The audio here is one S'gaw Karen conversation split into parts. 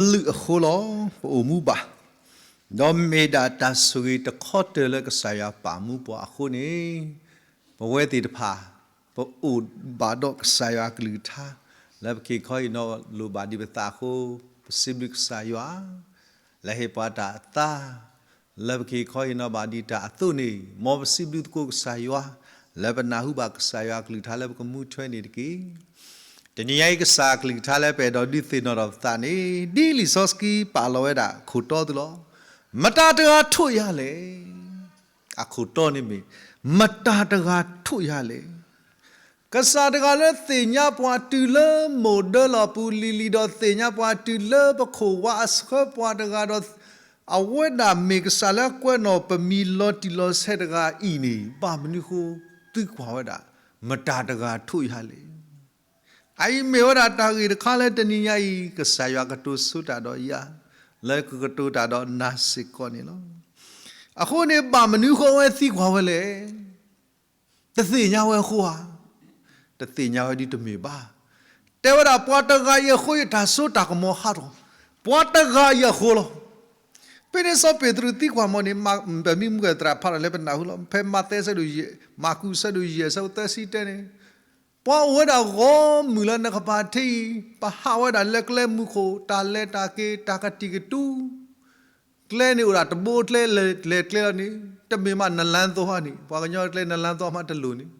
ကလုာ်အဃိလီၤ. ပအိၣ်မူဘၣ်, ဒီးမ့ၢ်ဒၣ်တၢ်ဆိၣ်ဂ့ၤတခီတၢၢ်လၢကစၢ်ယွၤပာ်မူပှၤအဃိန့ၣ်, ပဝဲသ့ၣ်တဖၣ် ပအိၣ်ဘၣ်ဒီးကစၢ်ယွၤအကလုၢ်ကထါ လၢပက့ၤခီဟ့ၣ်နီၤလိၣ်ဘၣ်ဒံးပသးအဃိ, ပစံးဘျုးကစၢ်ယွၤ လၢဟ့ၣ်ပှၤတၢ်အသါ လၢပက့ၤခီဟ့ၣ်နီၤဘၣ်ဒံးတၢ်အသိးန့ၣ်, မ်ပစံးဘျုးသကိးကစၢ်ယွၤ လၢပနၢ်ဟူဘၣ်ကစၢ်ယွၤအကလုၢ်ကထါလၢပကမူထွဲန့ၣ်တက့ၢ်. တနံၤညါအံၤ ကစၢ်အကလုၢ်ကထါလၢပအဲၣ်ဒိးဒုးသ့ၣ်နီၣ်ထီၣ်ပသးန့ၣ်, ဒ်လံာ်စီဆှံပာ်လီၤဝဲဒၣ်ခိၣ်တီသုလီၤ. မတၤတဂၤထိးယၤလဲၣ်. အခိၣ်တီန့ၣ်မ့ၢ် မတၤတဂၤထိးယၤလဲၣ်. ကစၢ်တဂၤလၢသ့ၣ်ညါပှၤတုၤလၢမိၢ်ဒၢလီၢ်ပူၤလံၤလံၤ, ဒီးသ့ၣ်ညါပှၤတုၤလၢပခိၣ်ဝါအဆှၢပှၤတဂၤဒီး, အဝဲဒၣ်မ့ၢ်ကစၢ်လၢအကွဲးနီၣ်ပမံၤလီၤတံၢ်လီၤဆဲးတဂၤအံၤန့ၣ်, ဘၣ်မနုၤဃိသံကွၢ်ဝဲဒၣ် မတၤတဂၤထိးယၤလဲၣ်. အအံၤမ့ၢ်ဝဲဒၣ်တၢ်ဂ့ၢ်တခါလၢတနံၤညါအံၤ ကစၢ်ယွၤကတိၤဆိတၢ်ဒီးယၤ, လၢကကတိၤတၢ်ဒီးနၤစ့ၢ်ကီးန့ၣ်လီၤ. အဃိန့ၣ် ဘၣ်မနုၤဃိအဝဲသံကွၢ်ဝဲလဲၣ်. တသ့ၣ်ညါဝဲအဃိဧါ. တသ့ၣ်ညါဝဲဒ်တမ့ၢ်ဘၣ်. တဲဝဲဒၣ်ပှၤတဂၤအံၤအဃိ ယတၢ်စိတၢ်ကမီၤဟးထီၣ်, ပှၤတဂၤအံၤအဃိလီၤ. ဖဲန့ၣ်စီၤပ့းတရူးသံကွၢ်မ့ၢ်န့ၣ်, ပမ့ၢ်မူကတြၢ်ဖးထီၣ်လၢပနၢ်ဟူလီၤ. ဖဲမးသဲဆၢဒိၣ်ယဲၢ်, မၢ်ကူးဆၢဒိၣ်ယဲၢ်ဆၢဖိသၢဆံတဲန့ၣ်, ပှၤအိၣ်ဝဲဒၣ်ဂီၢ်မုၢ်လၢနကပၤထံအံၤ, ပဟးဝဲဒၣ်လၢကျဲမူခိၣ်, တၢ်လဲၤတၢ်က့ၤ, တၢ်ကတံာ်ကတူၢ် ကျဲန့ၣ်အိၣ်ဒၣ်တဘိကျဲ လဲၤကျဲလီၤန့ၣ်, တမ့ၢ်မးနလါသိဟါန့ၣ်, ပှၤကညီကျဲနလါသိမးတလိၣ်န့ၣ်,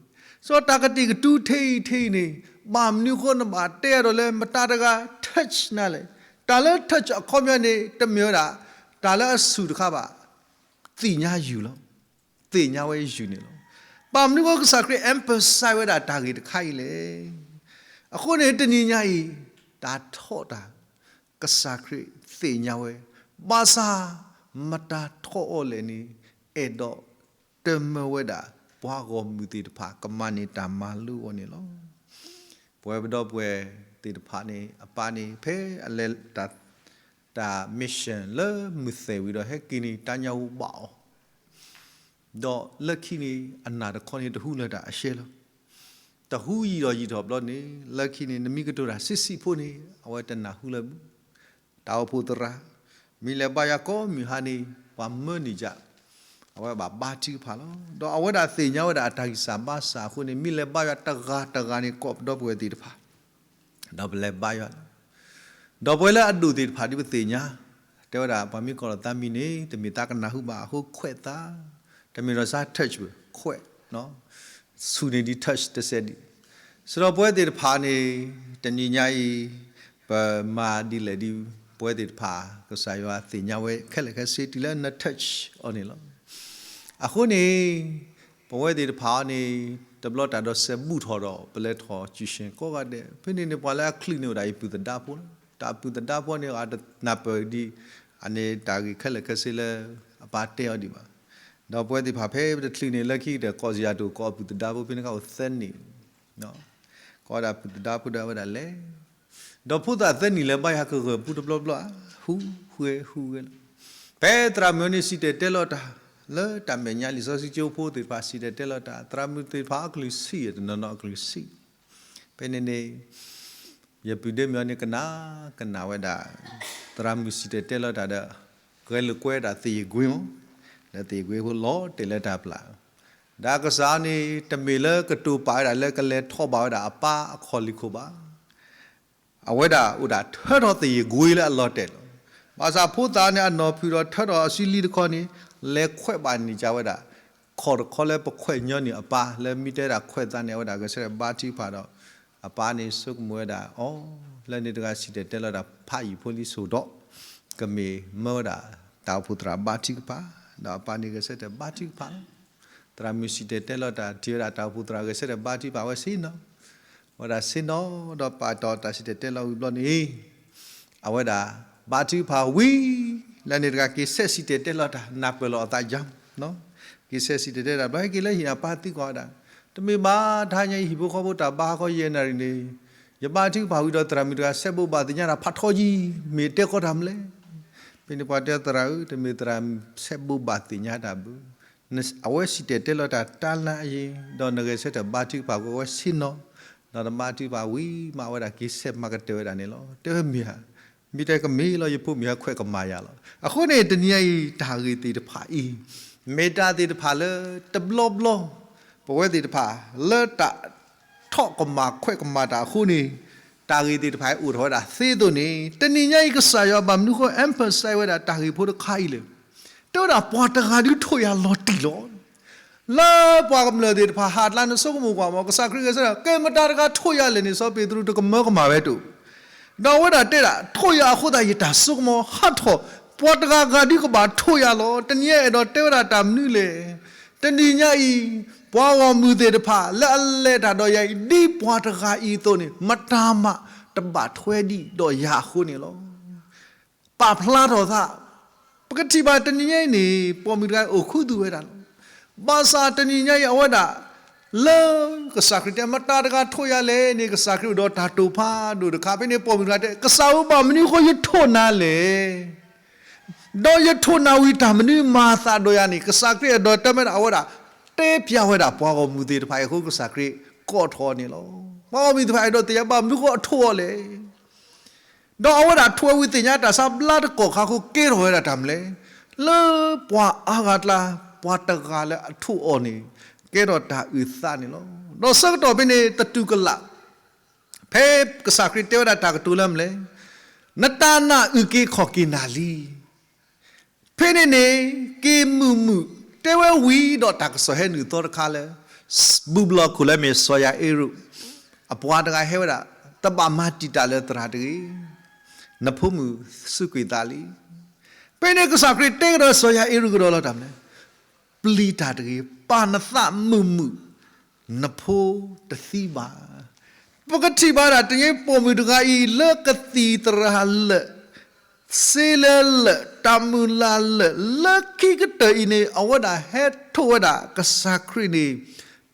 စီၤတၢ်ကတံာ်ကတူၢ်ထံအံၤထံအံၤန့ၣ်, ဘၣ်မနုၤဃိနဘၣ်တဲအါဒီးလၢမတၤတဂၤ touch နၤလဲၣ်. တၢ်လၢ touch အခီပညီန့ၣ် တမ့ၢ်ဝဲဒၣ် တၢ်လၢအဆူၣ်တခါဘၣ်, သ့ၣ်ညါယုၢ်လီၤ. သ့ၣ်ညါဝဲယုၢ်န့ၣ်လီၤ. ဘၣ်မနုၤဃိကစၢ်ခရံာ် emphasize ဝဲဒၣ်တၢ်ဂ့ၢ်တခါအံၤလဲၣ်. အဃိန့ၣ်တနံၤညါအံၤ, တၢ်ထီၣ်တၢ် ကစၢ်ခရံာ်သ့ၣ်ညါဝဲ, ဘၣ်ဆၣ် မတၤထီၣ်အီၤလဲၣ်န့ၣ်, အဲၣ်ဒိးတမၢဝဲဒၣ် ပှၤဂီၢ်မုၢ်သ့ၣ်တဖၣ် ကမၤန့ၢ်တၢ်မၤလိအီၤန့ၣ်လီၤ. ပဝဲပဒီပုၢ်ဝဲၢ်သ့ၣ်တဖၣ်န့ၣ် အပၢ်န့ၣ် ဖဲအလဲၤတၢ် တၢ် mission လၢမုၢ်သဲၣ်ဝံၤဒီးဟဲက့ၤန့ၣ် တၢ်ညၣ်အိၣ်ဘၣ်အီၤ ဒီးလၢခံန့ၣ် အနၢ်တခီန့ၣ် တဟူလၢၤတၢ်အရှဲလီၤ. တဟူယံာ်ဒီးယံာ်ထီၣ်ဘျီန့ၣ် လၢခံန့ၣ် နမ့ၢ်ကတိၤတၢ်ဆံးဆံးဖိန့ၣ် အဝဲတနၢ်ဟူလၢၤဘၣ်. တၢ်အိၣ်ဖှိၣ်သရၣ် မ့ၢ်လဲၤဘါယွၤကိးမုၢ်ဟါန့ၣ် ပှၤမၢန့ၢ်ယၤ အဝဲဘၣ်ဘါထုကဖၣ်လီၤ. ဒီးအဝဲဒၣ်သ့ၣ်ညါဝဲဒၣ်အတၢ်ဂံၢ်စၢ်ဘါစၢ်အဃိန့ၣ် မ့ၢ်လဲၤဘါယွၤတဂၤတဂၤန့ၣ် ကိးပဒီပုၢ်ဝဲၢ်သ့ၣ်တဖၣ် ဒီးပလဲၤဘါယွၤလီၤ. ဒီးပဝဲလၢအဒိၣ်သ့ၣ်တဖၣ်ဒ်ပသ့ၣ်ညါ တဲဝဲဒၣ် ပှၤမ့ၢ်ကိးလီၤသးမံၤန့ၣ် တမ့ၢ်သးကနၢ်ဟူဘၣ်အဃိခွဲးသး, တမ့ၢ်ဒီးစါ touch ဘၣ် ခွဲး, ဆူၣ်န့ၢ်ဒံး touch တစဲးဒံး. စံးဒီးပဝဲသ့ၣ်တဖၣ်န့ၣ် တနံၤညါအံၤ ပမၤဒ်လဲၣ်ဒ် ပဝဲသ့ၣ်တဖၣ် ကစၢ်ယွၤသ့ၣ်ညါဝဲခဲလၢာ်ခဲဆ့တုၤလၢန touch အီၤန့ၣ်လီၤ. အဃိန့ၣ် ပဝဲသ့ၣ်တဖၣ်အံၤန့ၣ် တဘျီတၢ်ဒီးစဲးဘူၣ်ထီၣ်ဒီး ပလဲၤထီၣ် ကျူၣ်ရှဲၣ် ကိးဂၤဒဲး ဖဲန့ၣ်န့ၣ် ပှၤလၢအချုးန့ၢ်ဝဲဒၣ်အပုၢ်သဒါဖိလီၤ. တၢ်အပုၢ်သဒါဖိန့ၣ် အတနၢ်ပၢၢ်ဒံး အန့ၣ်တၢ်ဂ့ၢ်ခဲလၢာ်ခဲဆ့လၢအပၢ်တဲအီၤဒံးဘၣ်. ဒီးပဝဲသ့ၣ်တဖၣ်ဖဲပတချုးန့ၣ် လၢခံကတၢၢ် ကိးစယၤတအိၣ် ကိးအပုၢ်သဒါဖိ ဖဲန့ၣ်ကအိၣ်သၢနံၣ် ကိးဝဲဒၣ်အပုၢ်သဒါဖိဒီးအဝဲဒၣ်လဲၤ ဒီးဖိသၣ်သၢနံၣ်လဲၤဘါယွၤကဂၢၢ်ပူၤတဘျီဘျီ ဟူးဃဲဟူးဃဲလီၤ. ဖဲသရၣ်မုၣ်န့ၣ်စံၣ်တဲၤတဲလီၤတၢ် လၢတၢ်မဲာ်ညါလံာ်စီဆှံကၠိဖိသ့ၣ်တဖၣ်စံၣ်တဲၤတဲလီၤတၢ် သရၣ်မုၣ်သ့ၣ်တဖၣ်အကလုၢ်ဆံး တနီၤနီၤအကလုၢ်ဆံး ဖဲန့ၣ်န့ၣ် ယပုၢ်ဒ့မုၣ်အီၤန့ၣ် ကနၣ် ကနၣ်ဝဲဒၣ် သရၣ်မုၣ်စံၣ်တဲၤတဲလီၤတၢ်ဒီး ဂဲၤလိာ်ကွဲဒၣ်သယ့ၣ်ကွ့မး, ဒီးသယ့ၣ်ကွ့ဖိလီၤတဲာ်လၢတၢ်ပျၢ်, ဒီးအကစၢ်န့ၣ် တမ့ၢ်လၢကတိၤပာ်ဝဲဒၣ်လၢကလဲၤထီၣ်ဘၣ်ဝဲဒၣ်အပၢ်အခီၣ်လံၢ်ခိၣ်ဘၣ်. အဝဲဒၣ်အိၣ်ဒၣ်ထၢထီၣ်သယ့ၣ်ကွ့လၢအလီၤတဲာ်လီၤ. ဘၣ်ဆၣ်ဖိသၣ်န့ၣ် အနီၢ်ဖုၣ်ဒီးထၢထီၣ်အစုလံတခီန့ၣ် လဲၤခွဲးဘၣ်န့ၢ်ကဝဲဒၣ် ခီၣ်တခီလၢပခွဲးညီနုၢ်အပၢ် လၢမ့ၢ်တဲဒၣ်ခွဲးသးန့ၣ် အဝဲဒၣ်ဂဲၤဆၢထၢၣ်ဘါထုကဖၣ်ဒီး အပၢ်န့ၣ်ဆိကမိၣ်ဝဲဒၣ်အီၤ လၢန့ၣ်တဂၤစံၣ်တဲၤတဲလီၤတၢ်ဖးယံာ်ဖိလံစိၤဒီး ကမ့ၢ်မၢဝဲဒၣ်တၢ်အိၣ်ဖှိၣ်သရၣ်ဘါထုကဖၣ်, ဒီးအပၢ်န့ၣ်ဂဲၤဆၢထၢၣ်ဘါထုကဖၣ်လီၤ. သရၣ်မုၣ်စံၣ်တဲၤတဲလီၤတၢ်ထံၣ်ဝဲဒၣ်တၢ်အိၣ်ဖှိၣ်သရၣ်ဂဲၤဆၢထၢၣ်ဘါထုကဖၣ်ဝဲဆ့ၣ်နီၤ, ဝဲဒၣ်ဆ့ၣ်နီၤဒီးပာ်တီၢ်တၢ်စံၣ်တဲၤတဲလီၤဝံၤဘျီန့ၣ် အဝဲဒၣ်ဘါထုကဖၣ်ဝံၤ လၢန့ၣ်တဂၤက့ၤဆဲးစံၣ်တဲၤတဲလီၤတၢ် နၢ်ပၢၢ်လီၤအသးယါ က့ၤဆဲးစံၣ်တဲၤတဲလီၤတၢ် ဘျီဟဲက့ၤလၢဟံၣ်အပၢ်သံကွၢ်ဝဲဒၣ်, တမ့ၢ်ဘၣ် တဟါညါအံၤဟံၣ်ဖိဃီဖိတၢ်ဘါဟးဂီၤယဲၢ်နၣ်ရံၣ်န့ၣ် ယဘါထုကဖၣ်ဝံၤဒီးသရၣ်မုၣ်တဂၤဆဲးဘိးဘၣ်သ့ၣ်ညါတၢ်ဖးထီယံၤ မ့ၢ်တဲကီးတၢ်မနုၤလဲၣ်. ဖဲန့ၣ်ပှၤတဲသရၣ်ဧၢ တမ့ၢ်သရၣ်ဆဲးဘိးဘၣ်သ့ၣ်ညါတၢ်ဘၣ် အဝဲစံၣ်တဲၤတဲလီၤတၢ်တၢ်လၢအယံၤ ဒီးနဂဲၤဆၢထၢၣ်ဘါထုကဖၣ်ကွံာ်ဝဲဆ့ၣ်နီၤ, ဒီးနဘါထုကဖၣ်ဝံၤမး အဝဲဒၣ်က့ၤဆဲးမၤကတၢၢ်ဝဲဒၣ်န့ၣ်လီၤ. တဲဝဲမ့ၢ်ဧါ, မ့ၢ်တဲကမ့ၢ်လီၤ ယဖိမုၣ်ဟဲခွဲးကမၤယၤလီၤ. အဃိန့ၣ် တနံၤညါအံၤ တၢ်ဂ့ၢ်သ့ၣ်တဖၣ်အံၤ မ့ၢ်တၢ်သ့ၣ်တဖၣ်လၢတဘျီဘျီ ပဝဲသ့ၣ်တဖၣ် လၢတၢ်ထီၣ်ကမၣ်ခွဲးကမၤတၢ်အဃိန့ၣ် တၢ်ဂ့ၢ်သ့ၣ်တဖၣ်အံၤအိၣ်ထီၣ်ဝဲဒၣ်သ့အသိးန့ၣ် တနံၤညါအံၤ ကစၢ်ယွၤဘၣ်မနုၤဃိ emphasize ဝဲဒၣ်တၢ်ဂ့ၢ်ဖိတခါအံၤလဲၣ်. တဲဝဲဒၣ်ပှၤတဂၤဒုးထိးယၤလီၤတံၢ်လီၤ. လၢပှၤကမျၢၢ်သ့ၣ်တဖၣ်ဟးတလါန့ၣ် ဆိကမိၣ်ကွၢ်မး ကစၢ်ခရံာ်ဂဲၤဆၢထၢၣ် ကဲမတၤတဂၤထိးယၤလဲၣ်န့ၣ် စီၤပ့းတရူးတကမၢကမၣ်ဝဲတအိၣ်. ဒီးအဝဲဒၣ်တဲဒၣ် ထိးယၤအဃိသတး ယတၢ်ဆိကမိၣ်ဟးထီၣ် ပှၤတဂၤဂၤဒုးကဘၣ်ထိးယၤလီၤ. တနံၤညါအဲၣ်ဒိးတဲဝဲဒၣ်တၢ်မနုၤလဲၣ်. တနံၤညါအံၤ ပှၤဂီၢ်မုၢ်သ့ၣ်တဖၣ် လၢအလဲၤတၢ်ဒီးယၤအံၤ ဒ်ပှၤတဂၤအံၤအသိးန့ၣ် မတၤမးတဘၣ်ထွဲဒံးဒီးယၤအဃိန့ၣ်လီၤ. ပာ်ဖျါထီၣ်သး, ပကထံၣ်ဘၣ်တနံၤညါအံၤန့ၣ် ပိာ်မုၣ်တဂၤအံၤအိၣ်ခူသူၣ်ဝဲဒၣ်လီၤ. ဘၣ်ဆၣ်တနံၤညါအံၤအဝဲဒၣ် လၢကစၢ်ခရံာ်တဲ မတၤတဂၤထိးယၤလဲၣ်န့ၣ် ကစၢ်ခရံာ်အိၣ်ဒီးတၢ်တိာ်ဖးဒိၣ်တခါ ဖဲန့ၣ်ပိာ်မုၣ်တဂၤတဲ ကစၢ်ဧၢ ဘၣ်မနုၤအဃိယထိးနၤလဲၣ် ဒီးယထိးနၤဝံၤတၢ်မနုၤမၤသးဒီးယၤန့ၣ် ကစၢ်ခရံာ်အဲၣ်ဒိးတဲမ့ၢ်ဒၣ်အဝဲဒၣ် တဲဖျါဝဲဒၣ်ပှၤဂီၢ်မုၢ်သ့ၣ်တဖၣ်အံၤအဃိ ကစၢ်ခရံာ်ကိးထီၣ်န့ၣ်လီၤ. ပှၤဂီၢ်မုၢ်သ့ၣ်တဖၣ်အဲၣ်ဒိးသ့ၣ်ညါဘၣ်မနုၤဃိအထိးအီၤလဲၣ်. ဒီးအဝဲဒၣ်ထိးဝံၤသ့ၣ်ညါတၢ်ဆါဘျါတကီၢ်ခါအဃိ ကဲထီၣ်ဝဲဒၣ်တၢ်မနုၤလဲၣ်. လၢပှၤအါဂၤအကျါ ပှၤတဂၤလၢအထိးအီၤန့ၣ် ကဲထီၣ်တၢ်အုၣ်သးန့ၣ်လီၤ. ဒီးဆၢကတီၢ်ဖဲန့ၣ် သတူၢ်ကလာ် ဖဲကစၢ်ခရံာ်တဲဝဲဒၣ်တၢ်ကတိၤလၢမနုၤလဲၣ်, နတၢ်နာ်အုၣ်က့ၤခီၣ်က့ၤနၤလံ. ဖဲန့ၣ်န့ၣ် က့ၤမုာ်မုာ်တဲဝဲဝံၤဒီးတၢ်ကစီၣ်ဟဲနုာ်သီတခါလၢ ဘူၣ်ဘျီၣ်ခိၣ်လၢမ့ၢ်စီၤယၤအ့ရူး အပှၤတဂၤဟဲဝဲဒၣ်, တဘၣ်မၤတံာ်တာ်လၢသရၣ်တဂ့ၤ, နဖိမုၣ်စူးကွံာ်သးလံ. ဖဲန့ၣ်ကစၢ်ခရံာ်တဲကဒီးစီၤယၤအ့ရူးကဒီးလီၤ တၢ်မနုၤလဲၣ်, ပျံၤတၢ်တဂ့ၤ, ပာ်နသးမုာ်မုာ်, နဖိတသံဘၣ်. ပကထံၣ်ဘၣ်ဒၣ်တနံၤပိာ်မုၣ်တဂၤအံၤ လၢကသံၣ်သရၣ်လၢာ် စ့လၢလၢာ် တၢ်မုၢ်လၢ်လၢာ် လၢခံကတၢၢ်အံၤန့ၣ် အဝဲဒၣ်ဟဲထိးဝဲဒၣ်ကစၢ်ခရံာ်န့ၣ်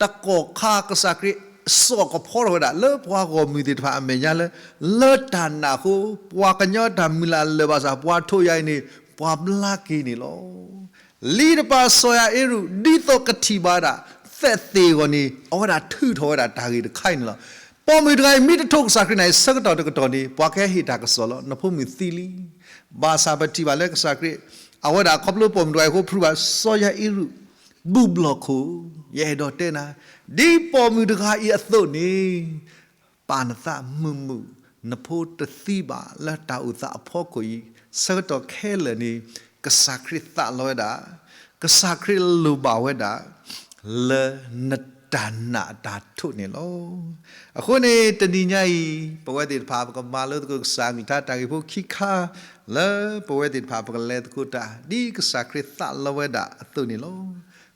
တကီၢ်ခါကစၢ်ခရံာ်စိာ်ကဖီထီၣ်ဝဲဒၣ် လၢပှၤဂီၢ်မုၢ်သ့ၣ်တဖၣ်အမဲာ်ညါလၢ လၢတၢ်နာ်အဃိ ပှၤကညီတၢ်မုၢ်လၢ်လၢာ်ဘၣ်ဆၣ် ပှၤထိးယၤအံၤန့ၣ် ပှၤဘျါက့ၤန့ၣ်လီၤ. လံာ်တပၤစီၤယၤအ့ရူး ဒ်သိးကထံၣ်ဘၣ်ဒၣ် သဲးသ့ၣ်အဂီၢ်န့ၣ် အဝဲဒၣ်ထုးထီၣ်ဝဲဒၣ်တၢ်ဂ့ၢ်တခါအံၤန့ၣ်လီၤ. ပိာ်မုၣ်တဂၤအံၤ မ့ၢ်တထိးကစၢ်ခရံာ်နၤအံၤ ဆၢကတီၢ်တကတီၢ်န့ၣ် ပှၤကဟဲဟ့ၣ်တၢ်ကစီၣ်လီၤ. နဖိမုၣ်သံလံ. ဘၣ်ဆၣ်ပထံၣ်ဘၣ်လၢကစၢ်ခရံာ် အဝဲဒၣ်ခီဖျိပိာ်မုၣ်တဂၤအံၤအဃိ ဖုးဘၣ်စီၤယၤအ့ရူး ဘူၣ်ဘျီၣ်ခိၣ်, ယအဲၣ်ဒိးတဲနၤ, ဒ်ပိာ်မုၣ်တဂၤအံၤအသိးန့ၣ် ပာ်နသးမုာ်မုာ်, နဖိတသံဘၣ် လၢတၢ်အိၣ်သးအဖီခိၣ်အံၤ ဆၢကတီၢ်ခဲလၢာ်န့ၣ် ကစၢ်ခရံာ်သးလီဝဲဒၣ်, ကစၢ်ခရံာ်လိၣ်ဘၣ်ဝဲဒၣ် လၢနတၢ်နာ်အတၢ်ထိးန့ၣ်လီၤ. အဃိန့ၣ် တနံၤညါအံၤ ပဝဲသ့ၣ်တဖၣ် ပကမၤလိသကိးကစၢ်အကလုၢ်ကထါတၢ်ဂ့ၢ်ဖိခံခါ လၢပဝဲသ့ၣ်တဖၣ် ပကလဲၤသကိးတၢ် ဒ်ကစၢ်ခရံာ်သးလီဝဲဒၣ်အသိးန့ၣ်လီၤ.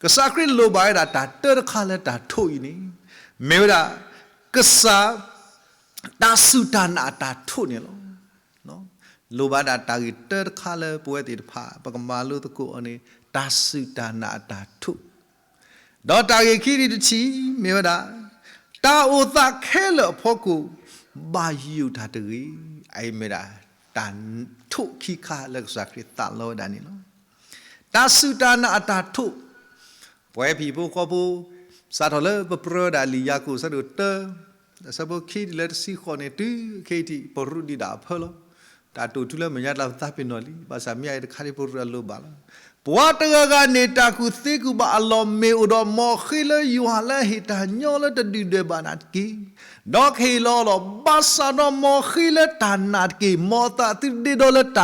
ကစၢ်ခရံာ်လိၣ်ဘၣ်ဝဲဒၣ်တၢ်တၢတခါလၢတၢ်ထိးအံၤန့ၣ် မ့ၢ်ဝဲဒၣ် ကစၢ် တၢ်စူၢ်တၢ်နာ်အတၢ်ထိးန့ၣ်လီၤ. လိၣ်ဘၣ်ဒၣ်တၢ်ဂ့ၢ်တၢတခါလၢပဝဲသ့ၣ်တဖၣ် ပကမၤလိသကိးအီၤန့ၣ် တၢ်စူၢ်တၢ်နာ်အတၢ်ထိး, ဒီးတၢ်ဂ့ၢ်ခံထံၣ်တထံၣ် မ့ၢ်ဝဲဒၣ် တၢ်အိၣ်သးခဲလၢာ်အဖီခိၣ် ဘၣ်ယိၣ်တၢ်တဂ့ၤ, အအံၤမ့ၢ်ဒၣ် တၢ်ထိးခံခါလၢကစၢ်ခရံာ်သးလီဝဲဒၣ်န့ၣ်လီၤ. တၢ်စူၢ်တၢ်နာ်အတၢ်ထိး ပဝဲဟံၣ်ဖိဃီဖိ စးထီၣ်လၢပပြၢဒၣ်လံာ်ယၤကိာ်အဆၢဒိၣ်တၢ အဆၢဖိခံတုၤလၢတဆံဃိးန့ၣ် တုၤခဲအံၤထံး ပရူးဒံးဒၣ်အဖၢလီၤ. တၢ်တိာ်ထူလၢမဲာ်ညါတၢ်သးပ့ၤနီၣ်လံ, ဘၣ်ဆၣ်မ့ၢ်အံၤတခါဒံး ပရူးအလိၣ်ဘၣ်လီၤ. ပှၤတဂၤဂၤန့ၣ် တၢ်ကူၣ်သ့ကူၣ်ဘၣ်အလီၢ်မ့ၢ်အိၣ်ဒီး မ်အဃ့လၢယွၤလၢအဟ့ၣ်တၢ်ညီလၢတဒုၣ်ဒွဲၣ်ဘၣ်နၤတက့ၢ်. ဒီးကဟ့ၣ်လီၤအီၤလီၤ. ဘၣ်ဆၣ်ဒီးမ်အဃ့လၢတၢ်နာ်တက့ၢ်. မ်အသးသုဒ့ဒီလၢတၢ်နီတမံၤတဂ့ၤ.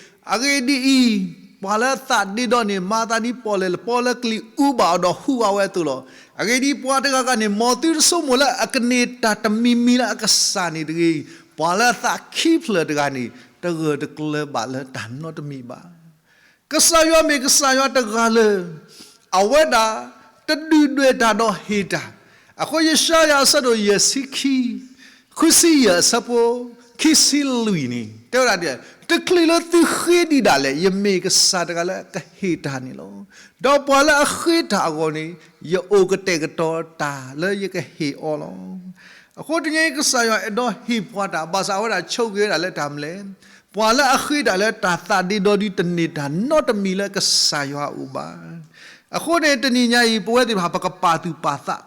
အဂ့ၢ်ဒ်အံၤ, ပှၤလၢအသးဒ့ဒီန့ၣ် မၤသးဒ်ပီၣ်လဲၣ်ပီလၢကလံၤအူဘၣ်အီၤဒီးဟူးဝးဝဲအသိးလီၤ. အဂ့ၢ်ဒ်အံၤ, ပှၤတဂၤဂၤန့ၣ် မ်သုတဆိကမိၣ်လၢအကန့ၢ်တၢ်တမံၤမံၤလၢအကစၢ်န့ၣ်တဂ့ၤ. ပှၤလၢအသးခံဖျၢၣ်တဂၤန့ၣ် တဂၢၢ်တကျၢၤဘၣ်လၢတၢ်နီတမံၤဘၣ်. ကစၢ်ယွၤမ့ၢ်ကစၢ်ယွၤတဂၤလၢ အဝဲဒၣ်တဒုၣ်ဒွဲၣ်တၢ်ဒီးဟ့ၣ်တၢ်. အဃိယၡါယၤအဆၢဒိၣ်ယဲၢ်ဆံခံ, ဃုဆံယဲၢ်အဆၢဖိခံဆံလွံၢ်န့ၣ် တဲဝဲဒၣ်ဒ်လဲၣ်, တချုးလၢသုဃ့ဒံးဒၣ်လဲာ် ယမ့ၢ်ကစၢ်တဂၤလၢအကဟ့ၣ်တၢ်န့ၣ်လီၤ. ဒီးပှၤလၢအဃ့တၢ်အဂီၢ်န့ၣ် ယအိၣ်ကတဲာ်ကတီၤတၢ်လၢယကဟ့ၣ်အီၤလီၤ. အဃိတနံၤအံၤ ကစၢ်ယွၤအဲၣ်ဒိးဟ့ၣ်ပှၤတၢ် ဘၣ်ဆၣ်အဝဲဒၣ်ဆိၣ်ဂ့ၤဝဲဒၣ်လၢတၢ်မနုၤလဲၣ်, ပှၤလၢအဃ့တၢ်လၢတၢ်သးဒ့ဒီဒုးတန့ၢ်တၢ်နီတမံၤလၢကစၢ်ယွၤအအိၣ်ဘၣ်. အဃိန့ၣ် တနံၤညါအံၤ ပဝဲသ့ၣ်တဖၣ် ပကပာ်သူၣ်ပာ်သး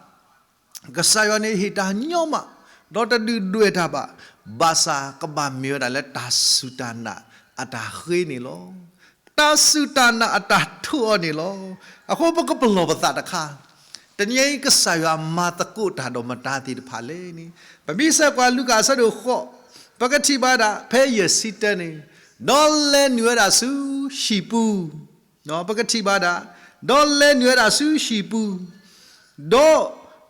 ကစၢ်ယွၤန့ၣ်ဟ့ၣ်တၢ်ညီမး, ဒီးတဒုၣ်ဒွဲၣ်တၢ်ဘၣ်. ဘၣ်ဆၣ်ကဘၣ်မ့ၢ်ဝဲဒၣ်လၢတၢ်စူၢ်တၢ်နာ်အတၢ်ဃ့န့ၣ်လီၤ. တၢ်စူၢ်တၢ်နာ်အတၢ်ထိၣ်အီၤန့ၣ်လီၤ. အဃိပကပလီၢ်ပသးတခါ, တနံၤအံၤကစၢ်ယွၤမၤသကိးတၢ်ဒီးမတၤသ့ၣ်တဖၣ်လဲၣ်န့ၣ်, ပမ့ၢ်ဆဲးကွၢ်လူၤကၣ်အဆၢဒိၣ်ဃိး, ပကထံၣ်ဘၣ်ဒၣ်ဖဲယဲၢ်ဆံတၢန့ၣ်, ဒီးလဲၤနုာ်ဝဲဒၣ်ဆူဟံၣ်ပူၤ ပကထံၣ်ဘၣ်ဒၣ်, ဒီးလဲၤနုာ်ဝဲဒၣ်ဆူဟံၣ်ပူၤ, ဒီး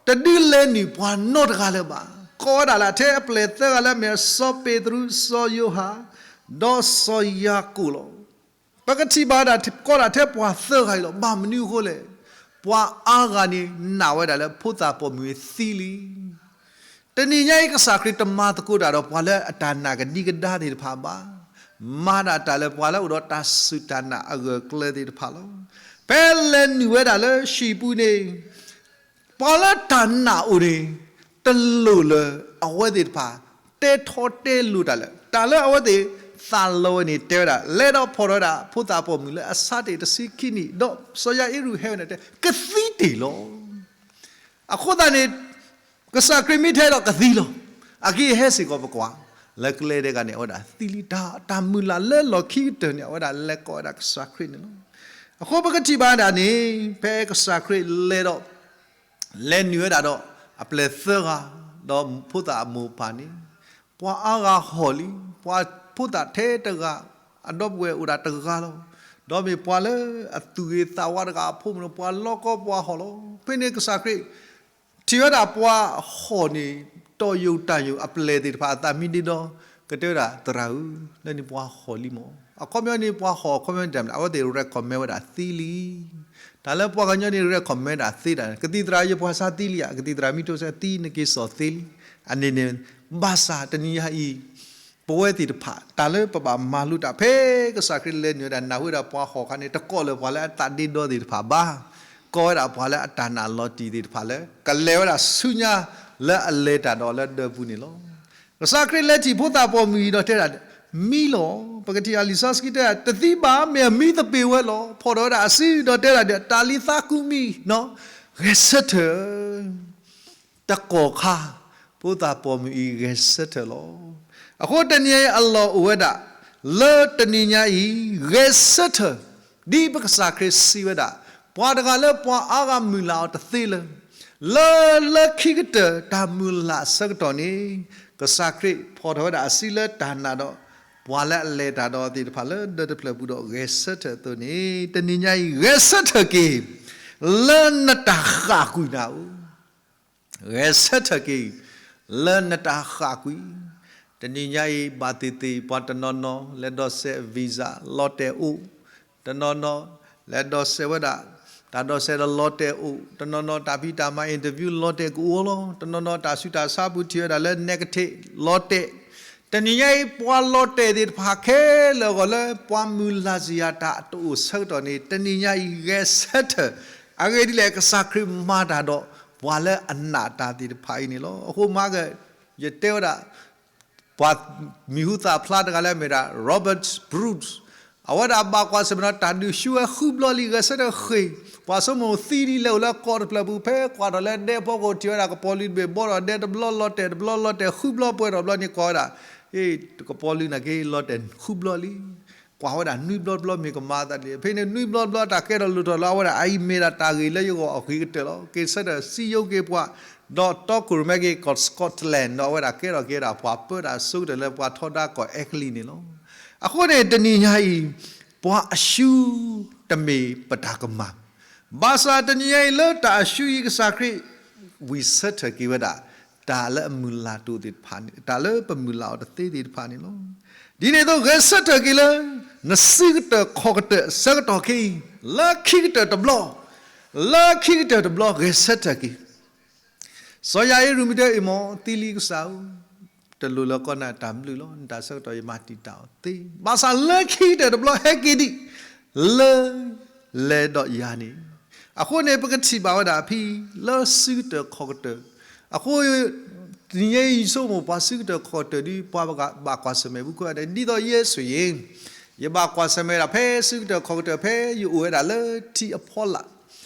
တဒုးလဲၤနုာ်ပှၤနီတဂၤလၢၤဘၣ်. ကိးဝဲဒၣ်လၢထဲအပျဲၢ်သၢဂၤလၢအမ့ၢ်စီၤပ့းတရူး, စီၤယိၤဟၣ်, ဒီးစီၤယၤကိာ်လီၤ. ပကထံၣ်ဘၣ်ဒၣ်ကိးဒၣ်ထဲပှၤသၢဂၤအံၤလီၤ. ဘၣ်မနုၤအဃိလဲၣ်, ပှၤအါဂၤန့ၣ်နာ်ဝဲဒၣ်လၢဖိသၣ်ပိာ်မုၣ်သံလံ တနံၤညါအံၤကစၢ်ခရံာ်တမၤသကိးတၢ်ဒီးပှၤလၢအတၢ်နာ်ကဒံကဒါသ့ၣ်တဖၣ်ဘၣ်. မၤဒၣ်တၢ်လၢပှၤလၢအိၣ်ဒီးတၢ်စူၢ်တၢ်နာ်အဂၢၢ်ကျၢၤသ့ၣ်တဖၣ်လီၤ. ဖဲလဲၤနုာ်ဝဲဒၣ်လၢဟံၣ်ပူၤန့ၣ်, ပှၤလၢတၢ်နာ်အိၣ်န့ၣ်, တလိၣ်လၢအဝဲသ့ၣ်တဖၣ် တဲထီၣ်တဲလိၤတၢ်လၢာ်, တၢ်လၢအဝဲသ့ၣ်သးလီဝဲန့ၣ်တဲဝဲဒၣ်, လဲၤဒီးဖီၣ်ထီၣ်ဝဲဒၣ်ဖိသၣ်ပိာ်မုၣ်လၢအဆါတ့ၢ်တဆံခံနံၣ်, ဒီးစီၤယၤအ့ရူၢ်ဟဲဝဲန့ၣ်တဲ, ကသံတ့ၢ်လီၤ. အဃိသတးန့ၣ်, ကစၢ်ခရံာ်မ့ၢ်ထဲဒီးကသံလီၤ. အဂ့ၢ်ဟဲစ့ၢ်ကီးပကွၢ်, လၢကျဲဒဲးဂၤန့ၣ် အဝဲဒၣ်သံလံ. တၢ်မုၢ်လၢ်လၢလီၢ်ခံကတၢၢ်န့ၣ် အဝဲဒၣ်လဲၤကိးဝဲဒၣ်ကစၢ်ခရံာ်န့ၣ်လီၤ. အဃိပကထံၣ်ဘၣ်ဒၣ်န့ၣ်, ဖဲကစၢ်ခရံာ်လဲၤဒီး, လဲၤနုာ်ဝဲဒၣ်ဒီးအပျဲၢ်သၢဂၤ, ဒီးဖိသၣ်အမိၢ်ပၢ်န့ၣ်, ပှၤအါဂၤဟီၣ်လံ. ပှၤဖိသၣ်ထဲတဂၤ, အဒီပုၢ်ဝဲၢ်အိၣ်ဒၣ်တဂၤလီၤ. ဒီးမ့ၢ်ပှၤလၢအသူၣ်ဂ့ၤသးဝါတဂၤအဖိမုၣ်န့ၣ်, ပှၤလီကီပှၤဟီၣ်လီၤ. ဖဲန့ၣ်ကစၢ်ခရံာ် ထံၣ်ဝဲဒၣ်ပှၤဟီၣ်န့ၣ်, တီၢ်ယိာ်တၢ်ယိာ်အပျဲၢ်သ့ၣ်တဖၣ်အသးမံဒ့ဒီ, ကတဲဝဲဒၣ်သရၣ်ဧၢ, လၢန့ၣ်ပှၤဟီၣ်လံမး. အခီပညီန့ၣ်ပှၤဟီၣ် အခီပညီန့ၣ် အဝဲသ့ၣ် recommend ဝဲဒၣ်သံလံ. တၢ်လၢပှၤကညီန့ၣ် recommend ဒၣ်သံဒၣ်, ကသံၣ်သရၣ်ဧၢ ယပှၤဆါသံလံဧါ, ကသံၣ်သရၣ်မ့ၢ်တိစဲးသံနက့ၤစိာ်သ့လံ. အန့ၣ်န့ၣ်, ဘၣ်ဆၣ်တနံၤညါအံၤ ပဝဲသ့ၣ်တဖၣ် တၢ်လၢပဘၣ်မၤလိတၢ်ဖဲကစၢ်ခရံာ်လဲၤနုာ်ဝဲဒၣ်နၢ်ဟူဝဲဒၣ်ပှၤဟီၣ်အခါန့ၣ် တကိးလၢပှၤလၢအသးဒ့ဒီသ့ၣ်တဖၣ်ဘၣ်. ကိးဝဲဒၣ်ပှၤလၢအတၢ်နာ်လီၤတံၢ်သ့ၣ်တဖၣ်လၢ ကလဲၤဝဲဒၣ်ဆူညါလၢအလဲၤတၢ်ဒီးလၢဒၢးပူၤန့ၣ်လီၤ. ကစၢ်ခရံာ်လဲၤထံၣ်ဖိသၣ်ပိာ်မုၣ်အံၤဒီးတဲဒၣ်, မံလီၤ. ပကထံၣ်အလံာ်စီဆှံတဲဒၣ် တသံဘၣ် မ့ၢ်အမံသပ့ၤဝဲလီၤ. ဖီၣ်ထီၣ်ဝဲဒၣ်အစုဒီးတဲဒၣ်ဒီး တၤလံၤသးကူမံၤ, ဂဲၤဆၢထၢၣ် တကီၢ်ခါ ဖိသၣ်ပိာ်မုၣ်အံၤဂဲၤဆၢထၢၣ်လီၤ. အဃိတနံၤအံၤအလီၢ်အိၣ်ဝဲဒၣ် လၢတနံၤညါအံၤ ဂဲၤဆၢထၢၣ်, ဒ်ပကစၢ်ခရံာ်စံးဝဲဒၣ်, ပှၤတဂၤလၢပှၤအါဂၤမုၢ်လၢ်အီၤတသ့လၢၤ. လၢလၢခံကတၢၢ်တၢ်မုၢ်လၢ်အဆၢကတီၢ်န့ၣ် ကစၢ်ခရံာ်ဖီၣ်ထီၣ်ဝဲဒၣ်အစုလၢတၢ်နာ်ဒီး ပှၤလၢအလဲၤတၢ်ဒီးသ့ၣ်တဖၣ်လၢဒၢးတဖျၢၣ်ပူၤဒီး ဂဲၤဆၢထၢၣ်အသိးန့ၣ် တနံၤညါအံၤ ဂဲၤဆၢထၢၣ်က့ၤ လၢနတၢ်ဃၣ်ကွံာ်နၤဧိၤ ဂဲၤဆၢထၢၣ်က့ၤ လၢနတၢ်ဃၣ်ကွံာ်. တနံၤညါအံၤ ဘၣ်သ့ၣ်သ့ၣ် ပှၤတနီၤနီၤ လဲၤဒိးစဲး visa လီၤတဲာ်အိၣ်, တနီၤနီၤ လဲၤဒိးစဲးဝဲဒၣ် တၢ်ဒိးစဲးဒီးလီၤတဲာ်အိၣ်, တနီၤနီၤ တၢ်ဖံးတၢ်မၤ interview လီၤတဲာ်ကအိၣ်လီၤ, တနီၤနီၤ တၢ်ဆူးတၢ်ဆါပူၤထံၣ်ဝဲဒၣ်လၢ negative လီၤတဲာ်. တနံၤညါအံၤ ပှၤလီၤတဲာ်သ့ၣ်တဖၣ်ခဲလၢာ်အဂီၢ်လၢ ပှၤမုၢ်လၢ်စ့ၢ်ယၤတၢ်တအိၣ်ဆၢကတီၢ်န့ၣ် တနံၤညါအံၤ ဂဲၤဆၢထၢၣ်. အဂ့ၢ်ဒ်လဲၣ် ကစၢ်ခရံာ်မၤတၢ်ဒီး ပှၤလၢအနာ်တၢ်သ့ၣ်တဖၣ်အံၤန့ၣ်လီၤ. အဃိမၤက ယတဲဝဲဒၣ် ပှၤမံၤဟူသၣ်ဖျါတဂၤလၢအမ့ၢ်ဒၣ် Robert Bruce, အဝဲဒၣ်ဘၣ်ကွၢ်ဆၢၣ်မဲာ်ဒီးတၢ်ဒုးဆူဝဲဃုဘျီလံ ဂဲၤဆၢထၢၣ်ဃ့ၢ်, ပှၤဆိကမိၣ်သံလံလဲၤအိၣ်လၢကီၢ်တဖျၢၣ်ပူၤ ဖဲကွၢ်ထီၣ်လၢဒဲဖီခိၣ်ထံၣ်ဝဲဒၣ်ကပီၤလုာ်တဘ့ၣ် ဘီထီၣ်ဒဲတဘျီလီၤတဲာ်တဘျီလီၤတဲာ်ဃုဘျီပှဲၤထီၣ်ဘျီန့ၣ် ကွၢ်ဝဲဒၣ်, အ့ ကပီၤလုာ်နာ်က့လီၤတဲာ်ဃုဘျီလံ. ကွၢ်ဝဲဒၣ်နွံဘျီတဘျီမ့ၢ်ကမၤသးဒ်လဲၣ်. ဖဲန့ၣ်နွံဘျီတဘျီတၢ်ကဲထီၣ်လိၣ်ထီၣ်လၢအဝဲဒၣ်အအံၤမ့ၢ်ဒၣ်တၢ်ဂ့ၢ်လၢယဂီၢ်အဂ့ၤကတၢၢ်လီၤ. က့ၤဆၢထၢၣ်စံယိက့ၤပှၤ, ဒီးတီခိၣ်ရိၣ်မဲက့ၤကီၢ် Scotland ဒီးအဝဲဒၣ်ကဲထီၣ်က့ၤဝဲဒၣ်ပှၤပၢတၢ်အဆိကတၢၢ်လၢပှၤထီဒါကီၢ်အဲကလံးန့ၣ်လီၤ. အဃိန့ၣ်တနံၤညါအံၤ ပှၤအရှုံးတမ့ၢ်ပတၢ်ကမၣ် ဘၣ်ဆၣ်တနံၤညါအံၤလၢတၢ်အရှုံးအံၤ ကစၢ်ခရံာ်ဝံၤဆၢထၢၣ်က့ၤဝဲဒၣ် တၢ်လၢအမုၢ်လၢ်တအိၣ်သ့ၣ်တဖၣ်န့ၣ် တၢ်လၢပမုၢ်လၢ်အီၤတသ့သ့ၣ်တဖၣ်န့ၣ်လီၤ. ဒ်န့ၣ်အသိး ဂဲၤဆၢထၢၣ်က့ၤလၢ နစုကတၢၢ်ခီၣ်ကတၢၢ်အဆၢကတီၢ်ခဲအံၤ လၢခံကတၢၢ်တဘျီ, လၢခံကတၢၢ်တဘျီ ဂဲၤဆၢထၢၣ်က့ၤ စီၤယၤအ့ရူၢ်မ့ၢ်တဲအံၤမ့ၢ် သံလံကစၢ်ဧၢ, တလိၣ်လၢၤကီးနၤတၢ်ဘျုးလီၤ, နတၢ်ဆၢကတီၢ်ယမၤတံာ်တာ်အီၤသ့, ဘၣ်ဆၣ်လၢခံကတၢၢ်တဘျီဟဲက့ၤဒံး လၢ လဲၤဒီးယၤန့ၣ်, အဃိန့ၣ် ပကထံၣ်ဘၣ်ဝဲဒၣ်ဖဲ လၢစုကတၢၢ်ခီၣ်ကတၢၢ်, အဃိ တနံၤညါအံၤယဆိကမိၣ်ပှၤစုကတၢၢ်ခီၣ်ကတၢၢ်ဒီး ပှၤဘၣ်ကွၢ်ဆၢၣ်မဲာ်ဖုခိၣ်န့ၣ် ဒ်သိးယဲဆိၣ်ယံၤ, ယဘၣ်ကွၢ်ဆၢၣ်မဲာ်ဒၣ်ဖဲစုကတၢၢ်ခီၣ်ကတၢၢ်ဖဲယအိၣ်ဝဲဒၣ်လၢထံအဖီလာ်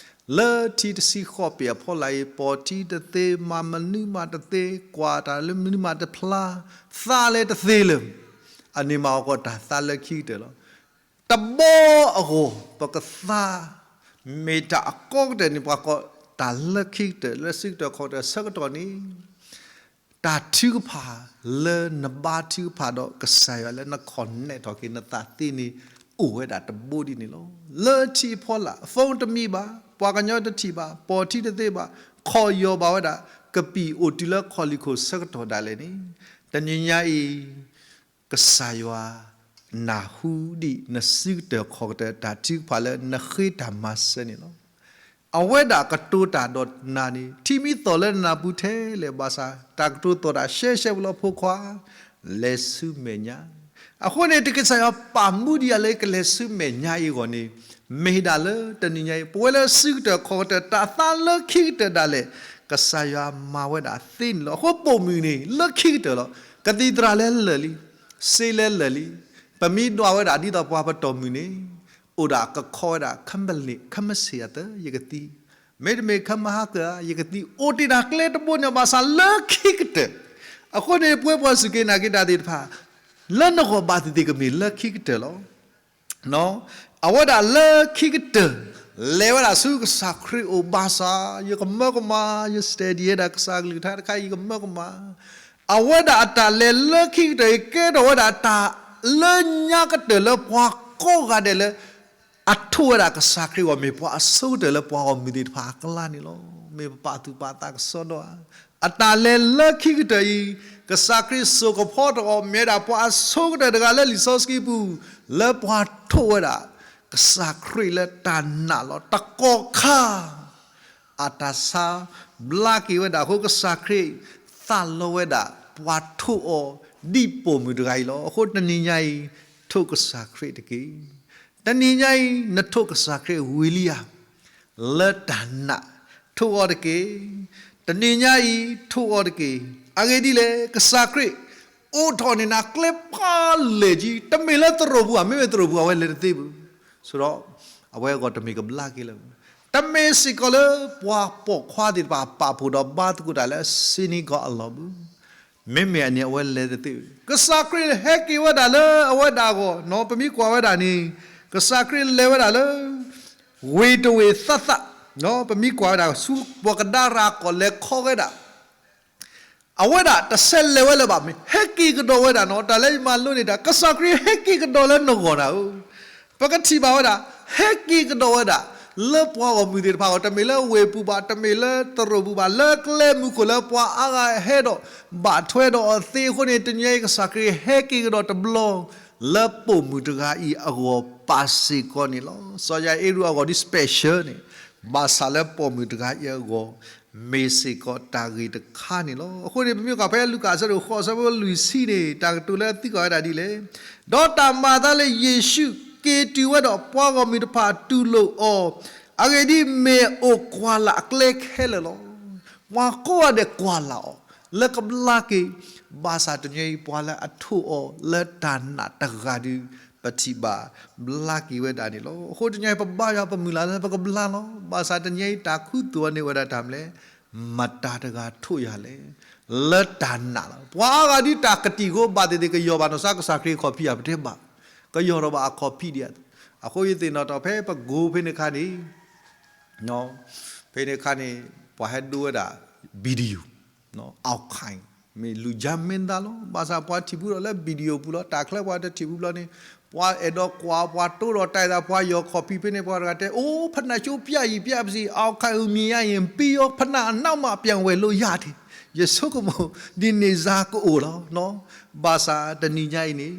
လၢထံတဆံဃိးပ့ၤအဖီလာ်အံၤ ပိာ်ထံတသ့, မၤမနုၤမးတသ့, ကွၢ်တၢ်လၢမနုၤမးတဖျါ, သးလဲၤတသ့လၢၤ, အန့ၣ်မးအကိးတၢ်သးလၢခံကတၢၢ်လီၤ. တဘီအဂီၢ် ပကသး မ့ၢ်တၢ်အကီကတၢၢ်န့ၣ် ပှၤကိးတၢ်လၢခံကတၢၢ် လၢစုကတၢၢ်ခီၣ်ကတၢၢ်ဆၢကတီၢ်န့ၣ် တၢ်ထုကဖၣ်လၢနဘါထုကဖၣ်ဒီးကစၢ်ယွၤလၢန connect ထီၣ်က့ၤနသးသ့န့ၣ် အိၣ်ဝဲဒၣ်တဘိဒ်န့ၣ်လီၤ. လၢထံအဖီလာ် phone တမံၤဘၣ်, ပှၤကညီတထံၣ်ဘၣ်, ပိာ်ထံတသ့ဘၣ်, ခီၣ်ယီၢ်ဘၣ်ဝဲဒၣ်, ကပံာ်အိၣ်တုၤလၢခီၣ်လံၢ်ခိၣ်ဆၢကတီၢ်ဒၣ်လဲာ်န့ၣ်, တနံၤညါအံၤ ကစၢ်ယွၤနၢ်ဟူဒံးနစုကတၢၢ်ခီၣ်ကတၢၢ်တၢ်ထုကဖၣ်လၢနဃ့တၢ်မၤစၢၤန့ၣ်လီၤ. အဝဲဒၣ်ကတိၤတၢ်ဒီးနၤန့ၣ် ထံမံသီၣ်လၢနနၢ်ပူၤထဲလဲၣ်ဘၣ်ဆၣ် တၢ်ကတိၤသီၣ်တၢ်ရှဲရှဲပူၤလီၤ ဖိခွါ, လဲၤဆူမဲာ်ညါ. အဃိန့ၣ် တၢ်ကစၢ်ယွၤပာ်မူဒံးယၤလၢကလဲၤဆူမဲာ်ညါအံၤအဂီၢ်န့ၣ် မ့ၢ်ဒၣ်လၢတနံၤညါအံၤ ပဝဲလၢစုကတၢၢ်ခီၣ်ကတၢၢ် တၢ်သးလၢခံကတၢၢ်ဒၣ်လဲာ် ကစၢ်ယွၤမၤဝဲဒၣ်သ့န့ၣ်လီၤ. အဃိပိာ်မုၣ်န့ၣ် လၢခံကတၢၢ်လီၤ. ကသံၣ်သရၣ်လၢလၢာ်လံ, စ့လဲၤလၢာ်လံ, ပမ့ၢ်ဒွးဝဲဒၣ်ဒ်သိးပှၤပတီၢ်မုၢ်န့ၣ် အိၣ်ဒၣ်ကခီဝဲဒၣ် ခမစ့ၢ်အသၢ ယကသံ, မ့တမ့ၢ် ခမဟါကၢ ယကသံ, အိၣ်တ့ၢ်တၢ်ကျဲတဘိန့ၣ် ဘၣ်ဆၣ်လၢခံကတၢၢ်. အဃိန့ၣ် ပဝဲပှၤစူၢ်က့ၤနာ်က့ၤတၢ်သ့ၣ်တဖၣ် လၢနဂီၢ်ဘၣ်သ့ၣ်သ့ၣ်ကမ့ၢ်လၢခံကတၢၢ်လီၤ. အဝဲဒၣ်လၢခံကတၢၢ် လဲၤဝဲဒၣ်ဆူကစၢ်ခရံာ်အိၣ်ဘၣ်ဆၣ် ယကမၢကမၣ်, ယ study ဝဲဒၣ်ကစၢ်ကလုၢ်ကထါတခါ ယကမၢကမၣ်. အဝဲဒၣ်အတၢ်လဲၤလၢခံကတၢၢ်အံၤ ကဲထီၣ်ဝဲဒၣ်တၢ်လၢညါကတၢၢ်လၢပှၤကိးဂၤဒဲးလၢ အထိၣ်ဝဲဒၣ်ကစၢ်ခရံာ်အဂီၢ် မ့ၢ်ပှၤအဆိကတၢၢ်လၢပှၤဂီၢ်မုၢ်သ့ၣ်တဖၣ်အကျါန့ၣ်လီၤ. မ့ၢ်ပပာ်သူၣ်ပာ်သးကစီဒီဧါ. အတၢ်လဲၤလၢခံကတၢၢ်အံၤ ကစၢ်ခရံာ်စိာ်ကဖီထီၣ်အီၤ မ့ၢ်ဝဲဒၣ်ပှၤအဆိကတၢၢ်တဂၤလၢလံာ်စီဆှံပူၤ လၢပှၤထိၣ်ဝဲဒၣ် ကစၢ်ခရံာ်လၢတၢ်နာ်လီၤ. တကီၢ်ခါ အတၢ်ဆါဘျါက့ၤဝဲဒၣ်အဃိ ကစၢ်ခရံာ်သးလီဝဲဒၣ် ပှၤထိၣ်အီၤဒ်ပိာ်မုၣ်တဂၤအံၤလီၤ. အဃိတနံၤညါအံၤ ထိၣ်ကစၢ်ခရံာ်တက့ၢ်. တနံၤညါအံၤ နထိၣ်ကစၢ်ခရံာ်ဝံၤလံဧါ လၢတၢ်နာ် ထိၣ်အီၤတက့ၢ်. တနံၤညါအံၤ ထိၣ်အီၤတက့ၢ်. အဂ့ၢ်ဒ်လဲၣ် ကစၢ်ခရံာ် အိးထီၣ်န့ၢ်နၤကျဲဖးလဲၢ်ကံ တမ့ၢ်လၢသရိာ်ပူၤဧါ, မ့မ့ၢ်သရိာ်ပူၤအဝဲလဲၤတသ့ဘၣ်. ဆိဒီး အဝဲအဂီၢ်တမ့ၢ်ကဘျါက့ၤလၢၤဘၣ်. တမ့ၢ်စ့ၢ်ကီးလၢပှၤပိာ်ခွါသ့ၣ်တဖၣ်ပာ်ဖှိၣ်ဒီးဘါသကိးတၢ်လၢ synagogue အလီၢ်ဘၣ်. မ့မ့ၢ်အန့ၣ်အဝဲလဲၤတသ့ဘၣ်. ကစၢ်ခရံာ်ဟဲက့ၤဝဲဒၣ်လၢအဝဲဒၣ်အဂီၢ်, ပမ့ၢ်ကွၢ်ဝဲဒၣ်န့ၣ် ကစၢ်ခရံာ်လဲၤဝဲဒၣ်လၢ ဝ့ၢ်တဝ့ၢ်သးသး, ပမ့ၢ်ကွၢ်ဝဲဒၣ်ဆူပှၤကဒါရၤကီၢ်လဲၤခီဝဲဒၣ် အဝဲဒၣ်တဆဲးလဲၤဝဲလၢၤဘၣ်, မ့ၢ်ဟဲက့ၤကဒီးဝဲဒၣ်နီၤ. တၢ်လၢယမၤလိန့ၢ်တၢ် ကစၢ်ခရံာ်ဟဲက့ၤကဒီးလၢနဂီၢ်ဒၣ်ဧၢ. ပကထံၣ်ဘၣ်ဝဲဒၣ် ဟဲက့ၤကဒီးဝဲဒၣ် လၢပှၤဂီၢ်မုၢ်သ့ၣ်တဖၣ်အဂီၢ်, တမ့ၢ်လၢဝ့ၢ်ပူၤဘၣ်, တမ့ၢ်လၢသရိာ်ပူၤဘၣ်, လၢကျဲမုၢ်ခိၣ်လၢပှၤအါဂၤဟဲဒီးဘၣ်ထွဲဒီးအီၤသ့အဃိန့ၣ် တနံၤအံၤကစၢ်ခရံာ်ဟဲက့ၤကဒီးတဘျီ လၢပိာ်မုၣ်တဂၤအံၤအဂီၢ်ပာ်စ့ၢ်ကီးန့ၣ်လီၤ. စီၤယၤအ့ရူးအဂီၢ်ဒ် special န့ၣ် ဘၣ်ဆၣ်လၢပိာ်မုၣ်တဂၤအံၤအဂီၢ် မ့ၢ်စ့ၢ်ကီးတၢ်ဂ့ၢ်တခါန့ၣ်လီၤ. အဃိန့ၣ် ပမ့ၢ်ကွၢ်ဖဲလူၤကၣ်အဆၢဒိၣ်ဃိး အဆၢဖိလွံၢ်ဆံန့ၣ် တၢ်ကတိၤလၢသံကွၢ်ဝဲဒၣ်ဒ်လဲၣ်, ဒီးတၢ်မၤအသးလၢယ့ၣ်ၡူးက့ၤတုၤဝဲဒီးပှၤဂီၢ်မုၢ်တဖၣ်တူၢ်လိာ်အီၤ, အဂ့ၢ်ဒ်အံၤ, မ့ၢ်အအိၣ်ကွၢ်လၢ်အကျဲခဲလၢာ်လီၤ. ပှၤကိးဂၤဒဲးကွၢ်လၢ်အီၤ လၢကဘျါက့ၤ, ဘၣ်ဆၣ်တနံၤအံၤ ပှၤလၢအထိၣ်အီၤလၢတၢ်နာ်တဂၤဒီး ပထံၣ်ဘၣ်ဘျါက့ၤဝဲဒၣ်န့ၣ်လီၤ. အဃိတနံၤအံၤ ပဘါယွၤပမုၢ်လၢ်လၢပကဘျါလီၤ. ဘၣ်ဆၣ်တနံၤအံၤ တၢ်ခူသူၣ်အီၤန့ၣ်အိၣ်ဝဲဒၣ်တၢ်မနုၤလဲၣ်, မတၤတဂၤထိၣ်ယၤလဲၣ်, လၢတၢ်နာ်လီၤ. ပှၤအါဂၤဒ်တၢ်ကတံာ်ဃိဘၣ်သ့ၣ်သ့ၣ် ကယီၢ်ဘၣ်နီၢ်စါကစၢ်ခရံာ်အခီၣ်ဖံးဧါ, ပတဲဘၣ်, ကယီၢ်ထီၣ်ဘၣ်အခီၣ်ဖံးဒံးဧါ. အဃိယသ့ၣ်နီၣ်ထီၣ်ဖဲပကိးဖဲန့ၣ်အခါန့ၣ် ဖဲန့ၣ်အခါန့ၣ် ပှၤဟဲဒိဝဲဒၣ် video, archive, မ့ၢ်လူၤယါမ့ၢ်သါလီၤ. ဘၣ်ဆၣ်ပှၤထံၣ်ဘူးဒီးလၢ video ပူၤလီၤ. တၢ်ချၢပှၤတထံၣ်ဘူးဘျီန့ၣ် ပှၤအဲၣ်ဒိးကွၢ် ပှၤတိဒီးတၢ်အသး ပှၤယီၢ်ခီၣ်ဖံးဖဲန့ၣ် ပှၤတဂၤတဲ အိၣ် ဖနၢ်ကၠိပျၢ်ယံၤပျၢ်ပစံး archive မံၤယါယံၤ ပံၤအီၤ ဖနၢ်အနးမး ပြန်ဝယ်လို့ရတယ်, ယဆိကမိၣ် ဒီနေ့စကအိၣ်လီၤ. ဘၣ်ဆၣ်တနံၤညါအံၤန့ၣ်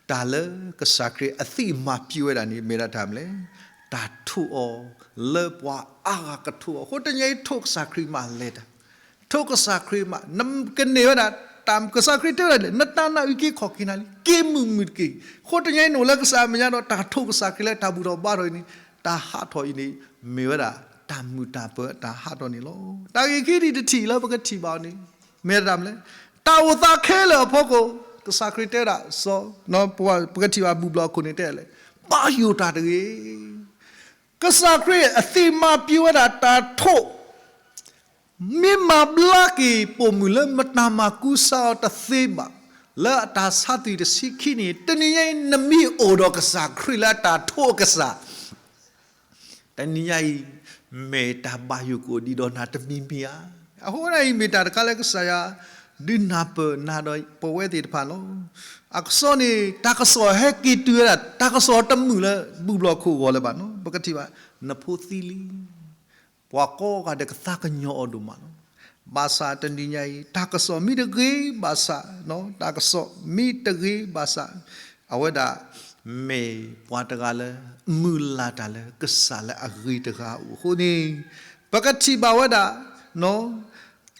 တၢ်လၢကစၢ်ခရံာ်အသံၣ်မၤပျံၤဝဲဒၣ်န့ၣ် မ့ၢ်ဒၣ်တၢ်မနုၤလဲၣ်, တၢ်ထိၣ်အီၤလၢပှၤအါဂၤကထိၣ်အီၤ. အဃိတနံၤအံၤထိၣ်ကစၢ်ခရံာ်မးလဲၤတၢ်, ထိၣ်ကစၢ်ခရံာ်မး, နကန့ၢ်ဝဲဒၣ် တၢ်ကစၢ်ခရံာ်တဲဝဲဒၣ်လဲၣ်, နတၢ်နာ်အုၣ်က့ၤခီၣ်က့ၤနၤလံ, က့ၤမုာ်မုာ်တက့ၢ်. အဃိတနံၤအံၤနအိၣ်လၢကစၢ်အမဲာ်ညါဒီး တၢ်ထိၣ်ကစၢ်ခရံာ်လၢတၢ်ဘူၣ်ထီၣ်ဘါထီၣ်အံၤန့ၣ် တၢ်ဟးထီၣ်အံၤန့ၣ် မ့ၢ်ဝဲဒၣ် တၢ်မုာ်တၢ်ပၢၤတၢ်ဟးထီၣ်န့ၣ်လီၤ. တၢ်ဂ့ၢ်ခံဒံးတထံၣ်လၢပကထံၣ်ဘၣ်အီၤန့ၣ် မ့ၢ်တၢ်မနုၤလဲၣ်, တၢ်အိၣ်သးခဲလၢာ်အဖီခိၣ် ကစၢ်ခရံာ်တဲဝဲဒၣ် စီၤ ပကထံၣ်ဘၣ်ဘူၣ်ဘျီအခိၣ်န့ၣ်တဲလဲၣ်, ဘါယိၣ်တၢ်တဂ့ၤ. ကစၢ်ခရံာ်အသ့မၤပျံၤဝဲဒၣ်တၢ်ထိၣ် မ့ၢ်မၤဘျါက့ၤပိာ်မုၣ်လၢမတၤမၤကူစါအီၤတသ့ဘၣ်, လၢအတၢ်ဆါသွံၣ်တဆံခံန့ၣ်, တနံၤညါအံၤ နမ့ၢ်အိၣ်ဒီးကစၢ်ခရံာ်လၢအတၢ်ထိၣ်အကစၢ် တနံၤညါအံၤ မ့ၢ်တၢ်ဘၣ်ယိၣ်ကအိၣ်ဒံးဒီးနၤတမံၤမံၤဧါ. အဃိန့ၣ်အံၤ မ့ၢ်တၢ်တခါလၢကစၢ်ယွၤ ဒုးနၢ်ပၢၢ်နၤဒီးပဝဲသ့ၣ်တဖၣ်လီၤ. အကစီၣ်န့ၣ် တၢ်ကစီၣ်ဟဲက့ၤတုၤဝဲဒၣ် တၢ်ကစီၣ်တမုာ်လၢဘူၣ်ဘျီၣ်ခိၣ်အဂီၢ်လၢၤဘၣ်နီၤ. ပကထံၣ်ဘၣ် နဖိသံလံ. ပှၤကိးဂၤဒဲးကသးကညီၤအီၤဒိၣ်မးလီၤ. ဘၣ်ဆၣ်တနံၤညါအံၤ တၢ်ကစီၣ်မ့ၢ်တဂ့ၤဘၣ်ဆၣ်, တၢ်ကစီၣ်မ့ၢ်တဂ့ၤဘၣ်ဆၣ်, အဝဲဒၣ် မ့ၢ်ပှၤတဂၤလၢ မုၢ်လၢ်တၢ်လၢကစၢ်လၢအဂ့ၤတဂၤအအိၣ်အဃိန့ၣ်, ပကထံၣ်ဘၣ်ဝဲဒၣ်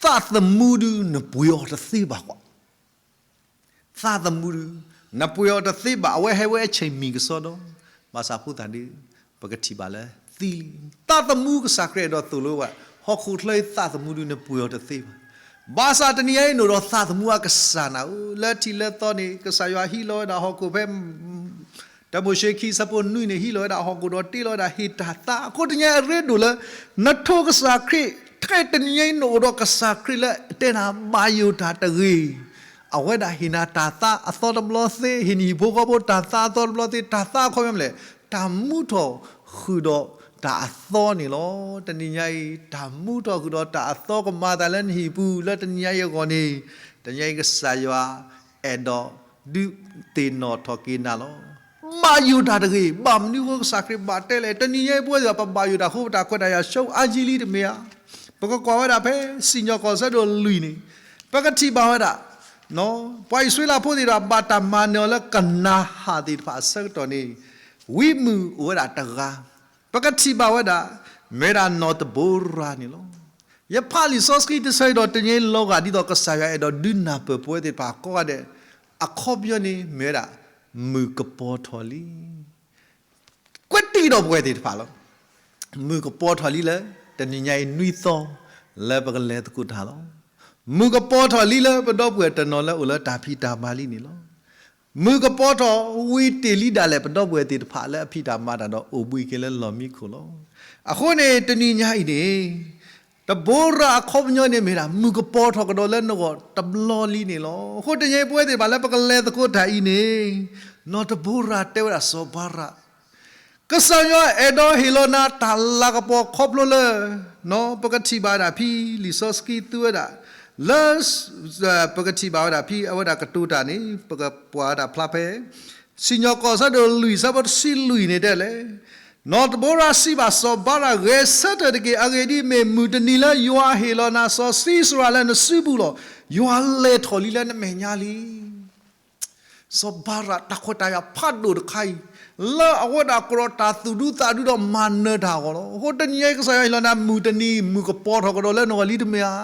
သးသမူဒု နပှ့ၤအီၤတသ့ဘၣ်ကွၢ်. သးသမူဒု နပှ့ၤအီၤတသ့ဘၣ်, အဝဲဟဲဝဲအဆံးမံၤကစီဒီ, ဘၣ်ဆၣ်ဖိသၣ်ဒု ပကထံၣ်ဘၣ်လၢသံလံ. သးသမူကစၢ်ခရံာ်အဲၣ်ဒိးသိၣ်လိဘၣ်, ဟီၣ်ခိၣ်ချၢအံၤသးသမူဒု နပှ့ၤအီၤတသ့ဘၣ်. ဘၣ်ဆၣ်တနံၤညါအံၤ နအိၣ်ဒီးသးသမူအကစၢ်နၤဧၢ, လၢထံးလၢသီန့ၣ် ကစၢ်ယွၤဟံးလီၤဝဲဒၣ်ဟီၣ်ခိၣ်ဖဲ တၢမိၤၡ့ခံဆၢဖိနွံန့ၣ် ဟံးလီၤဝဲဒၣ်ဟီၣ်ခိၣ်ဒီးတ့လီၤဝဲဒၣ်ဟ့ၣ်တၢ်သါ, အဃိတနံၤညါအံၤအရ့ဒိၣ်လၢ နထိၣ်ကစၢ်ခရံာ်, ထဲတနံၤညါအံၤ နအိၣ်ဒီးကစၢ်ခရံာ်လၢတဲနၤဘၣ်ယိၣ်တၢ်တဂ့ၤ, အဝဲဒၣ်ဟ့ၣ်နၤတၢ်သါအသီတဘျီသ့, ဟ့ၣ်နဟံၣ်ဖိဃီဖိတၢ်သါအသီတဘျီသ့, တၢ်သါအခီပညီမနုၤလဲၣ်, တၢ်မူထီၣ်ဃုာ်ဒီးတၢ်အသီန့ၣ်လီၤ. တနံၤညါအံၤ တၢ်မူထီၣ်ဃုာ်ဒီးတၢ်အသီကမၤအသးလၢနဟံၣ်ပူၤ လၢတနံၤညါအံၤအဂီၢ်န့ၣ်, တနံၤညါအံၤကစၢ်ယွၤ အဲၣ်ဒိးဒုးသ့ၣ်နီၣ်ထီၣ်က့ၤနၤလီၤ. ဘၣ်ယိၣ်တၢ်တဂ့ၤ, ဘၣ်မနုၤအဃိကစၢ်ခရံာ်ဘၣ်တဲလဲၣ်, တနံၤညါအံၤပဝဲသ့ၣ်တဖၣ် ပဘၣ်ယိၣ်တၢ်အဃိ ပတၢ်ခွဲးတၢ်ယာ်ဆှၢအါယံၤလံတမ့ၢ်ဧါ. ပကကွၢ်ဝဲဒၣ်ဖဲ စံၣ်ညီၣ်ကွီၢ်ဆၢဒိၣ်လွံၢ်န့ၣ်, ပကထံၣ်ဘၣ်ဝဲဒၣ် ပှၤအံၣ်စရ့လးဖိသ့ၣ်တဖၣ် ဘၣ်တၢ်မၤနၢၤအီၤလၢကနၤဧၣ်သ့ၣ်တဖၣ်အဆၢကတီၢ်န့ၣ်, ဝံမုၣ်အိၣ်ဝဲဒၣ်တဂၤ, ပကထံၣ်ဘၣ်ဝဲဒၣ် မ့ၢ်ဝဲဒၣ်နီၢ်တဘိရၤန့ၣ်လီၤ. ယဖးလံာ်စီဆှံတဆၢအံၤဒီး တနံၤညါအံၤလီၤဂာ်ဒ်သိးကစၢ်ယွၤအဲၣ်ဒိးဒုးနၢ်ပၢၢ်ပဝဲသ့ၣ်တဖၣ်ကိးဂၤဒဲး, အခီပညီန့ၣ် မ့ၢ်ဝဲဒၣ် မုၢ်ကပီၤထီၣ်လံ ကွဲးတံၢ်ဒီးပဝဲသ့ၣ်တဖၣ်လီၤ. မုၢ်ကပီၤထီၣ်လံလၢ တနံၤညါအံၤနွံသီ လၢပကလဲၤသကိးတၢ်လီၤ. မုၢ်ကပီၤထီၣ်လံလၢပဒီပုၢ်ဝဲၢ်တနီၤလၢအိၣ်လၢတၢ်ဖံးတၢ်မၤလံန့ၣ်လီၤ. မုၢ်ကပီၤထီၣ်ဝံၤတ့ၢ်လံဒၣ်လဲာ် ပဒီပုၢ်ဝဲၢ်သ့ၣ်တဖၣ်လၢအဖံးတၢ်မၤတၢ်ဒီးအိၣ်ဘှံးက့ၤလၢလီၢ်မံခိၣ်လီၤ. အဃိန့ၣ် တနံၤညါအံၤန့ၣ် တဘိရၤအခီပညီန့ၣ်မ့ၢ်ဒၣ် မုၢ်ကပီၤထီၣ်ကဒီးလၢနဂီၢ်တဘျီလံန့ၣ်လီၤ. အဃိတနံၤညါအံၤ ပဝဲသ့ၣ်တဖၣ်လၢပကလဲၤသကိးတၢ်အံၤန့ၣ်, နီၢ်တဘိရၤတဲဝဲဒၣ်စီၤဘၤရး, ကစၢ်ယွၤအဲၣ်ဒိးဟ့ၣ်လီၤနၤတၢ်လၤကပီၤခီဖျိလၢ ပကထံၣ်ဘၣ်ဝဲဒၣ်ဖဲ လံာ်စီဆှံသူဝဲဒၣ် လၢ ပကထံၣ်ဘၣ်ဝဲဒၣ်ဖဲအဝဲဒၣ်ကတိၤတၢ်န့ၣ် ပကကွၢ်ဝဲဒၣ်ဖျါဖဲ စံၣ်ညီၣ်ကွီၢ်ဆၢဒိၣ်လွံၢ်ဆၢဖိတဆံလွံၢ်န့ၣ်တဲလဲၣ်, နီၢ်တဘိရၤစံးဘၣ်စီၤဘၤရး, ဂဲၤဆၢထၢၣ်တက့ၢ်. အဂ့ၢ်ဒ်အံၤ, မ့ၢ်မုၢ်တနံၤလၢယွၤဟ့ၣ်လီၤနၤစီၤၡံစရၤလၢနစုပူၤလီၤ. ယွၤလဲၤထီၣ်လံလၢနမဲာ်ညါလံ. စီၤဘၤရးတၢ်ခွဲးတၢ်ယာ်ဖးဒိၣ်တခါအံၤ လၢအဝဲဒၣ်ကြၢးတၢ်သူၣ်ဒူသးဒူဒီးမၤနၢၤတၢ်အဂီၢ်လီၤ. အဃိတနံၤညါအံၤ ကစၢ်ယွၤဟ့ၣ်လီၤနၤမုၢ်တနံၤ မုၢ်ကပီၤထီၣ်ကဒီးလၢနဂီၢ်လံတမ့ၢ်ဧါ.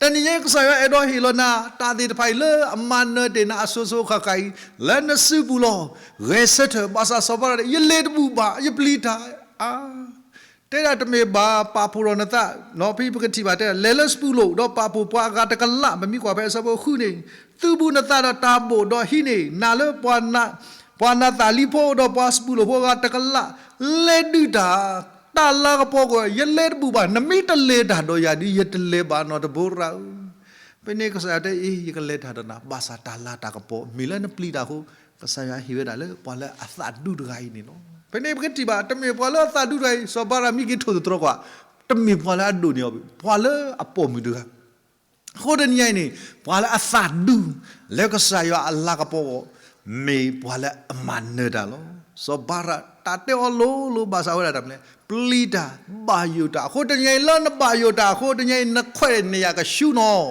တနံၤညါအံၤ ကစၢ်ယွၤအဲၣ်ဒိးဟ့ၣ်လီၤနၤ တၢ်သ့ၣ်တဖၣ်အံၤလၢအမၤနၢၤတ့ၢ်နၤအစိၤစိၤဃၣ်ဃၣ်အံၤ လၢနစုပူၤလီၤ. ဂဲၤဆၢထၢၣ် ဘၣ်ဆၣ်စီၤဘၤရး ယလဲၤတဘူၣ်ဘၣ် ယပျံၤတၢ် အါ တဲဒၣ်တမ့ၢ်ဘၣ် ပာ်ဖှိၣ်ဒီးနသး, ဖဲပကထံၣ်ဘၣ်တဲ လဲၤလၢစပူၤလိၣ် ဒီးပာ်ဖှိၣ်ပှၤအဂၤတကလး ပမ့ၢ်ကွၢ်ဖဲအဆၢဖိဃုန့ၣ်, သုးဘူးနသးဒီးတၢ်ဘိၣ်ဒီးဟံးန့ၢ် နၤလၢပှၤနးသးလံဖိ ဒီးပှၤစပူၤလိၣ်ဖိအဂၤတကလး လဲၤဒုးတၢ်, တၢ်လၤကပီၤကီး ယလဲၤတဘူၣ်ဘၣ် နမ့ၢ်တလဲၤတၢ်ဒီးယၤဒီး ယတလဲၤဘၣ် နီၢ်တဘိရၤဧၢ. ဖဲန့ၣ်ကစၢ်ယွၤတဲအံၤ ယကလဲၤတၢ်ဒီးနၤ ဘၣ်ဆၣ်တၢ်လၤတၢ်ကပီၤ မ့ၢ်လၢနပျံၤတၢ်အဃိ ကစၢ်ယွၤဟ့ၣ်ဝဲဒၣ်လၢပှၤလၢအသးဒူတဂၤအံၤန့ၣ်လီၤ. ဖဲန့ၣ်ပကထံၣ်ဘၣ် တမ့ၢ်ပှၤလၢအသးဒူတဂၤအံၤ စီၤဘၤရးမံက့ၤထိၣ်သတြီၤကွၢ်, တမ့ၢ်ပှၤလၢအဒိၣ်န့ၢ်အီၤဘၣ် ပှၤလၢအပိာ်မုၣ်တဂၤ အဃိတနံၤညါအံၤန့ၣ် ပှၤလၢအသးဒူ လၢကစၢ်ယွၤအလၤကပီၤအဂီၢ် မ့ၢ်ပှၤလၢအမၤနၢၤတၢ်လီၤ. စီၤဘၤရး တၢ်တဲအီၤလိၤလိၤ ဘၣ်ဆၣ်ဝဲဒၣ်တၢ်မနုၤလဲၣ် ပျံၤတၢ် ဘၣ်ယိၣ်တၢ်အဃိ တနံၤညါအံၤ လၢနဘၣ်ယိၣ်တၢ်အဃိ တနံၤညါအံၤ နခွဲးနယာ်ကဆူနီၤ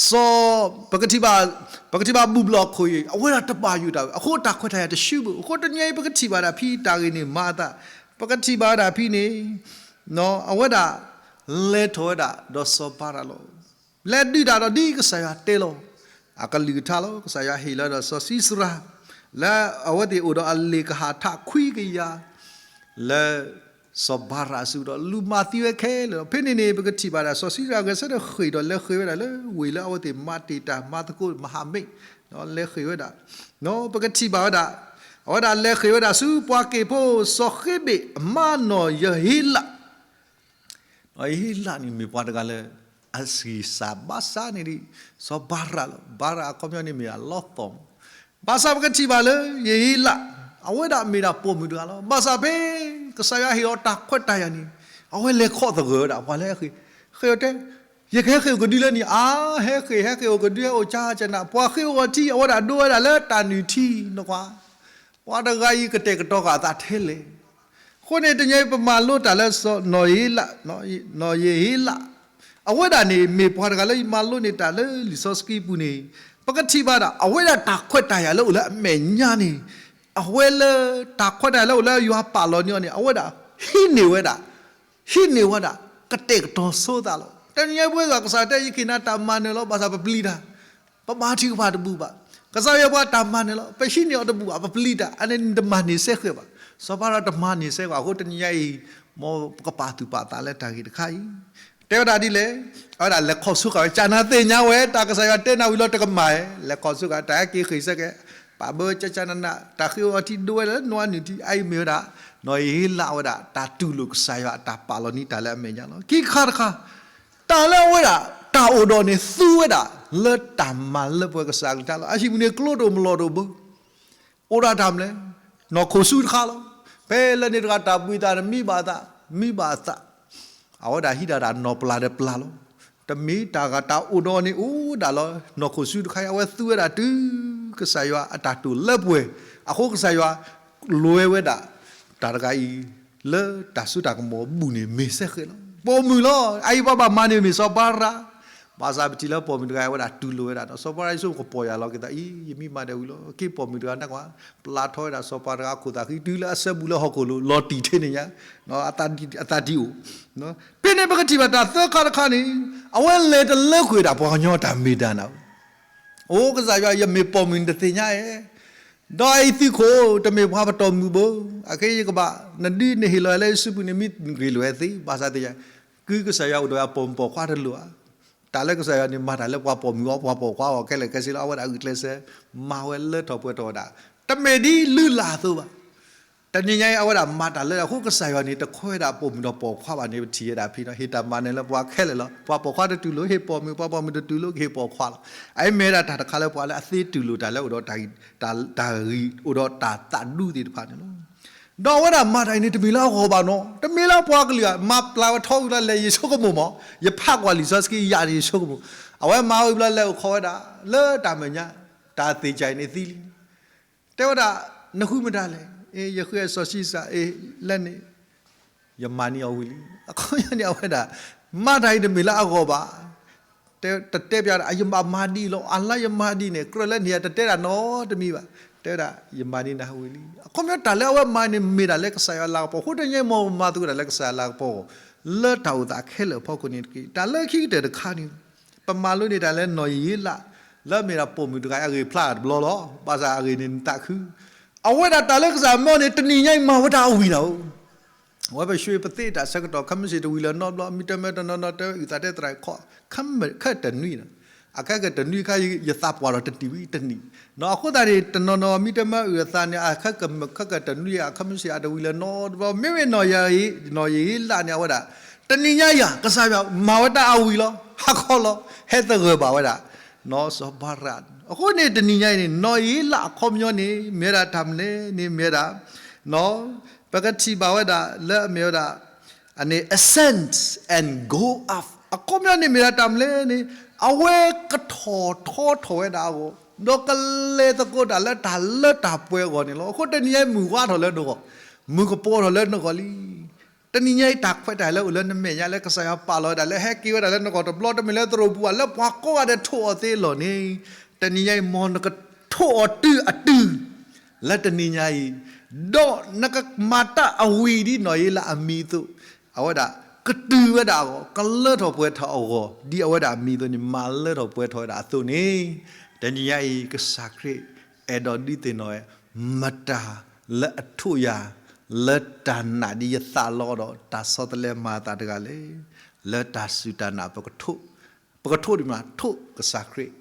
စီၤ ပကထံၣ်ဘၣ် ပကထံၣ်ဘၣ်ဘူၣ်ဘျီၣ်ခိၣ်အံၤ အဝဲဒၣ်တဘၣ်ယိၣ်တၢ်ဝဲ အဃိတၢ်ခွဲးတၢ်ယာ်တဆူဘၣ်. အဃိတနံၤညါအံၤ ပကထံၣ်ဘၣ်ဒၣ်ဖဲတၢ်ဂ့ၢ်န့ၣ်မၤအသး ပကထံၣ်ဘၣ်ဝဲဒၣ်ဖဲန့ၣ် အဝဲဒၣ် လဲၤထီၣ်ဝဲဒၣ်ဒီးစီၤဘၤရးလီၤ. လဲၤဒုးတၢ်ဒီးဒ်ကစၢ်ယွၤတဲလီၤ. အကလုၢ်ကထါလီၤ. ကစၢ်ယွၤဟ့ၣ်လီၤဒီးစီၤၡံစရၤ လၢအဝဲသ့ၣ်အိၣ်ဒီးအလ့ၣ်ကဟၣ်ထးခွံကယၤ လၢ စီၤဘၤရးအစုဒီး လူၤမၤသံဝဲခဲလၢာ်လီၤ. ဖဲန့ၣ်န့ၣ် ပကထံၣ်ဘၣ်ဒၣ် စီၤၡံစရၤဂဲၤဆၢထၢၣ်ဃ့ၢ်ဒီး လဲၤဃ့ၢ်ဝဲဒၣ်လၢဝ့ၢ်လၢအဝဲသ့ၣ်မၤတ့ၢ်တၢ်မၤသကိးမဟာမိတ် လဲၤဃ့ၢ်ဝဲဒၣ် ပကထံၣ်ဘၣ်ဝဲဒၣ် အဝဲဒၣ်လဲၤဃ့ၢ်ဝဲဒၣ်ဆူပှၤက့ၣ်ဖိ စီၤဃ့ဘ့ၣ်အမါနီၢ်ယဟ့လး, နီၢ်ယဟ့လးန့ၣ်မ့ၢ်ပှၤတဂၤလၢ အဂံၢ်စၢ်ဘါစၢ်န့ၣ်ဒ် စီၤဘၤရးလီၤ. ဘၤရးအခီပညီန့ၣ်မ့ၢ်အလီသီၣ်မး, ဘၣ်ဆၣ်ပကထံၣ်ဘၣ်လၢ ယဟ့လး အဝဲဒၣ်မ့ၢ်ဒၣ်ပိာ်မုၣ်တဂၤလီၤ. ဘၣ်ဆၣ်ဖဲ ကစၢ်ယွၤဟ့ၣ်အီၤတၢ်ခွဲးတၢ်ယာ်န့ၣ် အဝဲလဲၤခီၣ်သဂၢၢ်ဝဲဒၣ် ပှၤလၢဟဲဃ့ၢ်, ဃ့ၢ်အီၤတဲ ယကဟဲဃ့ၢ်အိၣ်ကဒုလၢန့ၣ် အါ ဟဲဃ့ၢ် ဟဲဃ့ၢ်အိၣ်ကဒု ဟဲအိၣ်ကၢကနၣ် ပှၤဃ့ၢ်အိၣ်အီၤထံ အဝဲဒၣ်ဒိဝဲဒၣ်လၢတၢ်နုၢ်ထံနီၢ်ကွၢ်, ပှၤတဂၤအံၤကတဲာ်ကတီၤဃာ်အသးထဲလဲၣ်. အဃိန့ၣ် တနံၤအံၤပမၤလိတၢ်လၢ နီၢ်ယဟ့လး, နီၢ်ယဟ့လး အဝဲဒၣ်န့ၣ်မ့ၢ်ပှၤတဂၤလၢယမၤလိန့ၢ်တၢ်လၢလံာ်စီဆှံပူၤန့ၣ်, ပကထံၣ်ဘၣ်ဒၣ် အဝဲဒၣ်တၢ်ခွဲးတၢ်ယာ်လၢအိၣ်လၢအမဲာ်ညါန့ၣ်, အဝဲလၢတၢ်ခွဲးတၢ်ယာ်လၢအိၣ်လၢယွၤပာ်လီၤန့ၢ်အီၤန့ၣ် အဝဲဒၣ် ဟံးန့ၢ်ဝဲဒၣ် ဟံးန့ၢ်ဝဲဒၣ် ကတဲာ်ကတီၤဆိသးလီၤ. တနံၤညါပဝဲသ့ၣ်ကစၢ်တဲ ယကဟ့ၣ်နၤတၢ်မၤနၢၤလီၤ ဘၣ်ဆၣ်ပပျံၤတၢ်, ပမၤထံကဖၣ်တဘူၣ်ဘၣ်. ကစၢ်ယွၤပှၤတၢ်မၤနၢၤလီၤ ပဟံးန့ၢ်အီၤတဘူၣ်ဘၣ် ပပျံၤတၢ် အန့ၣ်နတမၤန့ၢ်စဲဃဲၤဘၣ်. စီၤပၤရၤတမၤန့ၢ်စဲဃဲၤ အဃိတနံၤညါအံၤ မ်ပကပာ်သူၣ်ပာ်သးလၢတၢ်ဂ့ၢ်တခါအံၤ တဲဝဲဒၣ်ဒ်လဲၣ်, အဝဲဒၣ်လဲၤခီၣ်ဆူဃာ်ဝဲ ကၢ်နၤသ့ၣ်ညါဝဲ တၢ်ကစၢ်ယွၤတဲနၤဝံၤလီၤတကမၣ်, လဲၤခီၣ်ဆူဃာ် တၢ်ဟဲက့ၤဃ့ၢ်ဆဲကဲ, ပာ်ဘၢကၢကၢနးနး တၢ်ဃ့ၢ်အိၣ်အီၤထံဒိဝဲဒၣ်လၢနီၢ်အနုၢ်ထံ အအံၤမ့ၢ်ဝဲဒၣ် နီၢ်ယဟ့လးဝဲဒၣ် တၢ်တူၢ်လိာ်ကစၢ်ယွၤအတၢ်ပာ်လီၤန့ၢ်တၢ်လၢအမဲာ်ညါလီၤ. ခံခါတခါ, တၢ်လၢအဝဲဒၣ် တၢ်အိၣ်ဒီးန့ၣ် သူဝဲဒၣ် လၢတၢ်မၤလၢပှဲၤကစၢ်အကလုၢ်ကထါလီၤ. အဟံၣ်ပူၤန့ၣ် ကျိဒိၣ်မလီၢ်ဒိၣ်ဘၣ် အိၣ်ဒၣ်တၢ်မနုၤလဲၣ်, နီၢ်ခိၣ်ဆူတခါလီၤ. ဖဲလၢန့ၣ်တဂၤတၢ်ဘှံးသးန့ၣ် မံဘၣ်အသး, မံဘၣ်အသး, အဝဲဒၣ်ဟံးဒၣ်တၢ်နီၢ်ပျၢ်ဒီးပျၢ်လီၤ. တမ့ၢ်တၢ်ဂၤတၢ်အိၣ်ဒီးန့ၣ် အိၣ်ဒၣ်လီၤ. နီၢ်ခိၣ်ဆူတခါအံၤ အဝဲသူဝဲဒၣ်တုၤ ကစၢ်ယွၤအတၢ်တိာ်လၢပှဲၤ, အဃိကစၢ်ယွၤ လဲၤဝဲဒၣ် တၢ်တဂၤအံၤ လၢတၢ်စိတၢ်ကမီၤအဘူးန့ၣ် မ့ၢ်စဲဃဲၤလီၤ. ပိာ်မုၣ်လီၤ. အအံၤပှၤဘၣ်မၤန့ၣ်မ့ၢ်စီၤပၤရၤ ဘၣ်ဆၣ်ပထံၣ်လၢပိာ်မုၣ်တဂၤအဝဲဒၣ်တူၢ်လိာ်ဝဲဒၣ်ဒီး စီၤပၤရၤယဆိကမိၣ်ကပီၢ်ယၢ်လီၤက့ၤသးအံၤ ယမံမၤဒဲးဝံၤလီၤ. က့ၤပိာ်မုၣ်တဂၤန့ၣ်ကွၢ် ပျၢ်ထီဝဲဒၣ်စီၤပၤတဂၤအခိၣ်သးဃံ တုၤလၢအစဲဘူးလၢဟီၣ်ခိၣ်လိၤ လီၤတံၢ်ထဲန့ၣ်ညါ အသးဒံးအိၣ်. ဖဲန့ၣ်ပကထံၣ်ဘၣ်တၢ်သၢခါတခါန့ၣ် အဝဲလဲၤတလၢကွံာ်ဒၣ်ပှၤကညီတၢ်မ့ၢ်တၢ်နီၤ အိ ကစၢ်ယွၤ ယမ့ၢ်ပိာ်မုၣ်နတသ့ၣ်ညါဧါ, ဒီးအအံၤသုးခိၣ် တမ့ၢ်ပှၤပတီၢ်မုၢ်ဘၣ်, အခဲအံၤယကဘၣ် နဒုးနဟ့ၣ်လီၤယၤလၢယစုပူၤန့ၣ် မ့ၢ်ဂ့ၤလိာ်ဝဲသ့ ဘၣ်ဆၣ်သ့ၣ်ညါ, ကုကစၢ်ယွၤအိၣ်ဒီးအပိာ်မုၣ်ပိာ်ခွါတလိၣ်ဧါ, တၢ်လၢကစၢ်ယွၤန့ၣ် မၤတၢ်လၢပှၤပိာ်မုၣ်အီၤ ပှၤပိာ်ခွါအီၤခဲလၢာ်ခဲဆ့လီၤ. အဝဲဒၣ်ဂုာ်ကျဲးစၢး မၤဝဲလၢထီၣ်ပှဲၤထီၣ်ဝဲဒၣ် တမ့ၢ်ဒ်လုၢ်လၢ်အသိးဘၣ်. တနံၤညါအံၤ အဝဲဒၣ်မၤတၢ်လၢ အဃိကစၢ်ယွၤန့ၣ် တခွဲးဒၣ်ပိာ်မုၣ်ဒီးပိာ်ခွါဘၣ်န့ၣ် ပထံၣ်ဝဲဒၣ်ဖဲနီၤ ဟ့ၣ်တၢ်မၤနၢၤလၢပှၤခဲလၢာ်လီၤ. ပှၤပိာ်ခွါတတူၢ်လိာ် ဟ့ၣ်ပိာ်မုၣ်, ပှၤပိာ်မုၣ်တတူၢ်လိာ် ကဟ့ၣ်ပိာ်ခွါလီၤ. အအံၤမ့ၢ်ဝဲဒၣ်တၢ်တခါလၢပှၤလၢအသ့တူၢ်လိာ်တၢ်လၢအိၣ်ဒီးတၢ်ဂံၢ် တၢ်ဂံၢ်အိၣ်ဒီးတၢ်သးဒူသ့ၣ်တဖၣ်န့ၣ်လီၤ. ဒီးအဝဲဒၣ်မၤတၢ်အံၤန့ၣ် တမ့ၢ်လၢအဂီၢ်ဘၣ်နီၤ, တမ့ၢ်လၢပှၤကလုာ်မၤပျၢ်ဝဲထီဝံၤလီၤလဲၣ် ယဆိကမိၣ်မး, ယဖးကွၢ်လံာ်စီဆှံယၤန့ၣ် ယဆိကမိၣ်, အဝဲမၤဝံၤလီၤလဲၣ်အိၣ်ခိးဝဲဒၣ် လၢတၢ်မဲာ်ညါ, တၢ်သ့ၣ်ကၢ်အံၤန့ၣ်သံလံ တဲဝဲဒၣ် နဃုမတၤလဲၣ်, အ့ ယဃုစီၤၡံစၢ်, အ့ လၢန့ၣ် ယမၤန့ၢ်အီၤဝံၤလံ. အခီပညီန့ၣ် အဝဲဒၣ် မၤတၢ်အံၤတမ့ၢ်လၢအဂီၢ်ဘၣ်, တတဲပျးဒၣ် ယဘၣ်မၤဒ်အံၤလီၤ, အလါယမၤဒ်န့ၣ် ကြၢးလၢန့ၣ် ယတတဲဒၣ်နီတမံၤဘၣ်, တဲဝဲဒၣ် ယမၤန့ၢ်နၤဝံၤလံ. အခီပညီတၢ်လၢအဝဲမၤန့ၣ် မ့ၢ်ဒၣ်လၢကစၢ်ယွၤအလၤကပီၤ, အဃိတနံၤညါအံၤ မ်ပမၤသကိးတၢ်လၢကစၢ်ယွၤအလၤကပီၤအဂီၢ်, လၢတၢ်အိၣ်သးခဲလၢာ်အဖီခိၣ်န့ၣ်တက့ၢ်. တၢ်လၢခံကတၢၢ်တခါန့ၣ် ပမၤလိန့ၢ်တၢ်လၢနီၢ်ယံၤယ့လး, လၢအမ့ၢ်ဒၣ်ပိာ်မုၣ်တဂၤအဂ့ၢ်ဖျါတဘျီလီၤ. ဘၣ်ဆၣ်အဂ့ၢ်န့ၣ်နသးခု, အဝဲဒၣ်တၢ်လၢကစၢ်မၢန့ၣ် တနံၤညါအံၤမၤဝဲတၢ်အဝံၤနၤဧိၤ, အဝဲပဆှၢပသ့တၢ်ဆၢကတီၢ် ခဲမုၢ်ဆ့ၣ်တဝံၤလၢၤနီတဘျီ, မ့ၢ်တမၢတနီၤနီၤတဲဝဲအုၣ်သးတဲသရၣ်ခီ, ခဲမုၢ်ခဲတနွံနီၤ, အခဲကတနွံခါ ယသးပှၢ်ဒီးတနံၤဝံၤတနံၤ, အဃိသတးန့ၣ် တနီၤနီၤမ့ၢ်တမၢအုၣ်အသးန့ၣ် အခဲကမုၢ်ခဲကတနွံ အခဲမုၢ်ဆ့ၣ်အတဝံၤလၢၤနီတဘျီ, မ့မ့ၢ်နီၢ်ယံၤ နီၢ်ယံၤယ့လးန့ၣ် အဝဲဒၣ် တနံၤညါအံၤ ကစၢ်ယွၤမၤဝဲတၢ်အဝံၤလီၤ, ဟးခီလီၤ, ဟဲသဂၢၢ်ဘၣ်ဝဲဒၣ် နီၢ်စီၤဘၤရး. အဃိန့ၣ် တနံၤညါအံၤန့ၣ် နီၢ်ယံၤယ့လးအခီပညီန့ၣ် မ့ၢ်ဝဲဒၣ်တၢ်မနုၤလဲၣ်န့ၣ် မ့ၢ်ဝဲဒၣ် ပကထံၣ်ဘၣ်ဝဲဒၣ်လၢအမ့ၢ်ဝဲဒၣ် အန့ၣ် ascend and go up အခီပညီန့ၣ်မ့ၢ်ဝဲဒၣ်တၢ်မနုၤလဲၣ်န့ၣ် အဝဲကထီၣ်ထီထီၣ်ဝဲဒၣ်အဂီၢ်, ဒီးကလဲၤသကိးတၢ်လၢတၢ်လၢတၢ်ပှဲၤအဂီၢ်န့ၣ်လီၤ. အဃိတနံၤညါအံၤ မုၢ်ဝါထီၣ်လၢနဂီၢ်, မုၢ်ကပီၤထီၣ်လၢနဂီၢ်လံ. တနံၤညါအံၤ တၢ်ခွဲးတၢ်ယာ်လၢအိၣ်လၢနမဲာ်ညါလၢကစၢ်ယွၤပာ်လီၤဝဲဒၣ်လၢဟဲက့ၤဝဲဒၣ်လၢနဂီၢ်တဘျီ တမ့ၢ်လၢသရိာ်ပူၤဘၣ် လၢပှၤကိးဂၤဒဲးထိၣ်အီၤသ့လီၤန့ၣ်, တနံၤညါအံၤ မ်နကထိၣ်အီၤတုၤအတုၤ လၢတနံၤညါအံၤ, ဒီးနကမၤတၢ်အဝံၤဒ်နီၢ်ယံၤယ့လးအမံၤအသိး, အဝဲဒၣ်ကတုၤဝဲဒၣ်အဂီၢ်, ကလၢထီၣ်ပှဲၤထီၣ်အဂီၢ် ဒ်အဝဲဒၣ်အမံၤအသိးန့ၣ် မၤလၢထီၣ်ပှဲၤထီၣ်ဝဲဒၣ်အသိးန့ၣ်, တနံၤညါအံၤ ကစၢ်ခရံာ်အဲၣ်ဒိးဒုးသ့ၣ်နီၣ်ဝဲ မတၤလၢအထိၣ်ယၤ လၢတၢ်နာ်ဒ်ယသးလီဒီး တၢ်ဆီတလဲမၤအသးတဂၤလဲၣ်. လၢတၢ်စူၢ်တၢ်နာ်ပကထိၣ်, ပကထိၣ်ဒ်မး ထိၣ်ကစၢ်ခရံာ်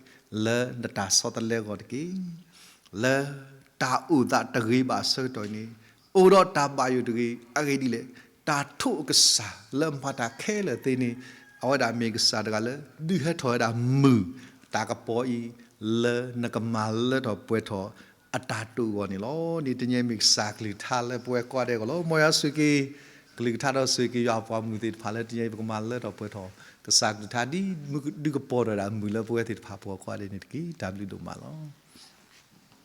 လၢနတၢ်ဆီတလဲအဂီၢ်တက့ၢ်. လၢ တၢ်အိၣ်သးတဂ့ၤဘၣ်အဆၢကတီၢ်အံၤန့ၣ် အိၣ်ဒီးတၢ်ဘၣ်ယိၣ်တဂ့ၤ. အဂ့ၢ်ဒ်လဲၣ်, တၢ်ထိးအကစၢ်လၢအမၤတၢ်ခဲလၢာ်သ့န့ၣ် အဝဲဒၣ်မ့ၢ်ကစၢ်တဂၤလၢ ဒုးဟဲထီၣ်ဝဲဒၣ်မုၢ်တၢ်ကပီၤအံၤ လၢနကမၤလၢထီၣ်ပှဲၤထီၣ်အတၢ်တိာ်အဂီၢ်န့ၣ်လီၤ. ဒ်တနံၤအံၤမ့ၢ်ကစၢ်ကလုၢ်ကထါလၢပဝဲကိးဂၤဒဲးအဂီၢ်လီၤ. မ်ယွၤဆိၣ်ဂ့ၤ ကလုၢ်ကထါဒီးဆိၣ်ဂ့ၤက့ၤယွၤအပှၤမုၢ်သ့ၣ်တဖၣ်လၢတနံၤအံၤ ပကမၤလၢထီၣ်ပှဲၤထီၣ် ကစၢ်ကလုၢ်ကထါဒ်မုၢ်ဒုးကပီၤထီၣ်ဝဲဒၣ်မုၢ်လၢပဝဲသ့ၣ်တဖၣ်အပူၤကိးဂၤဒဲးန့ၣ်တက့ၢ်. တၢ်ဘျုးဒိၣ်မးလီၤ.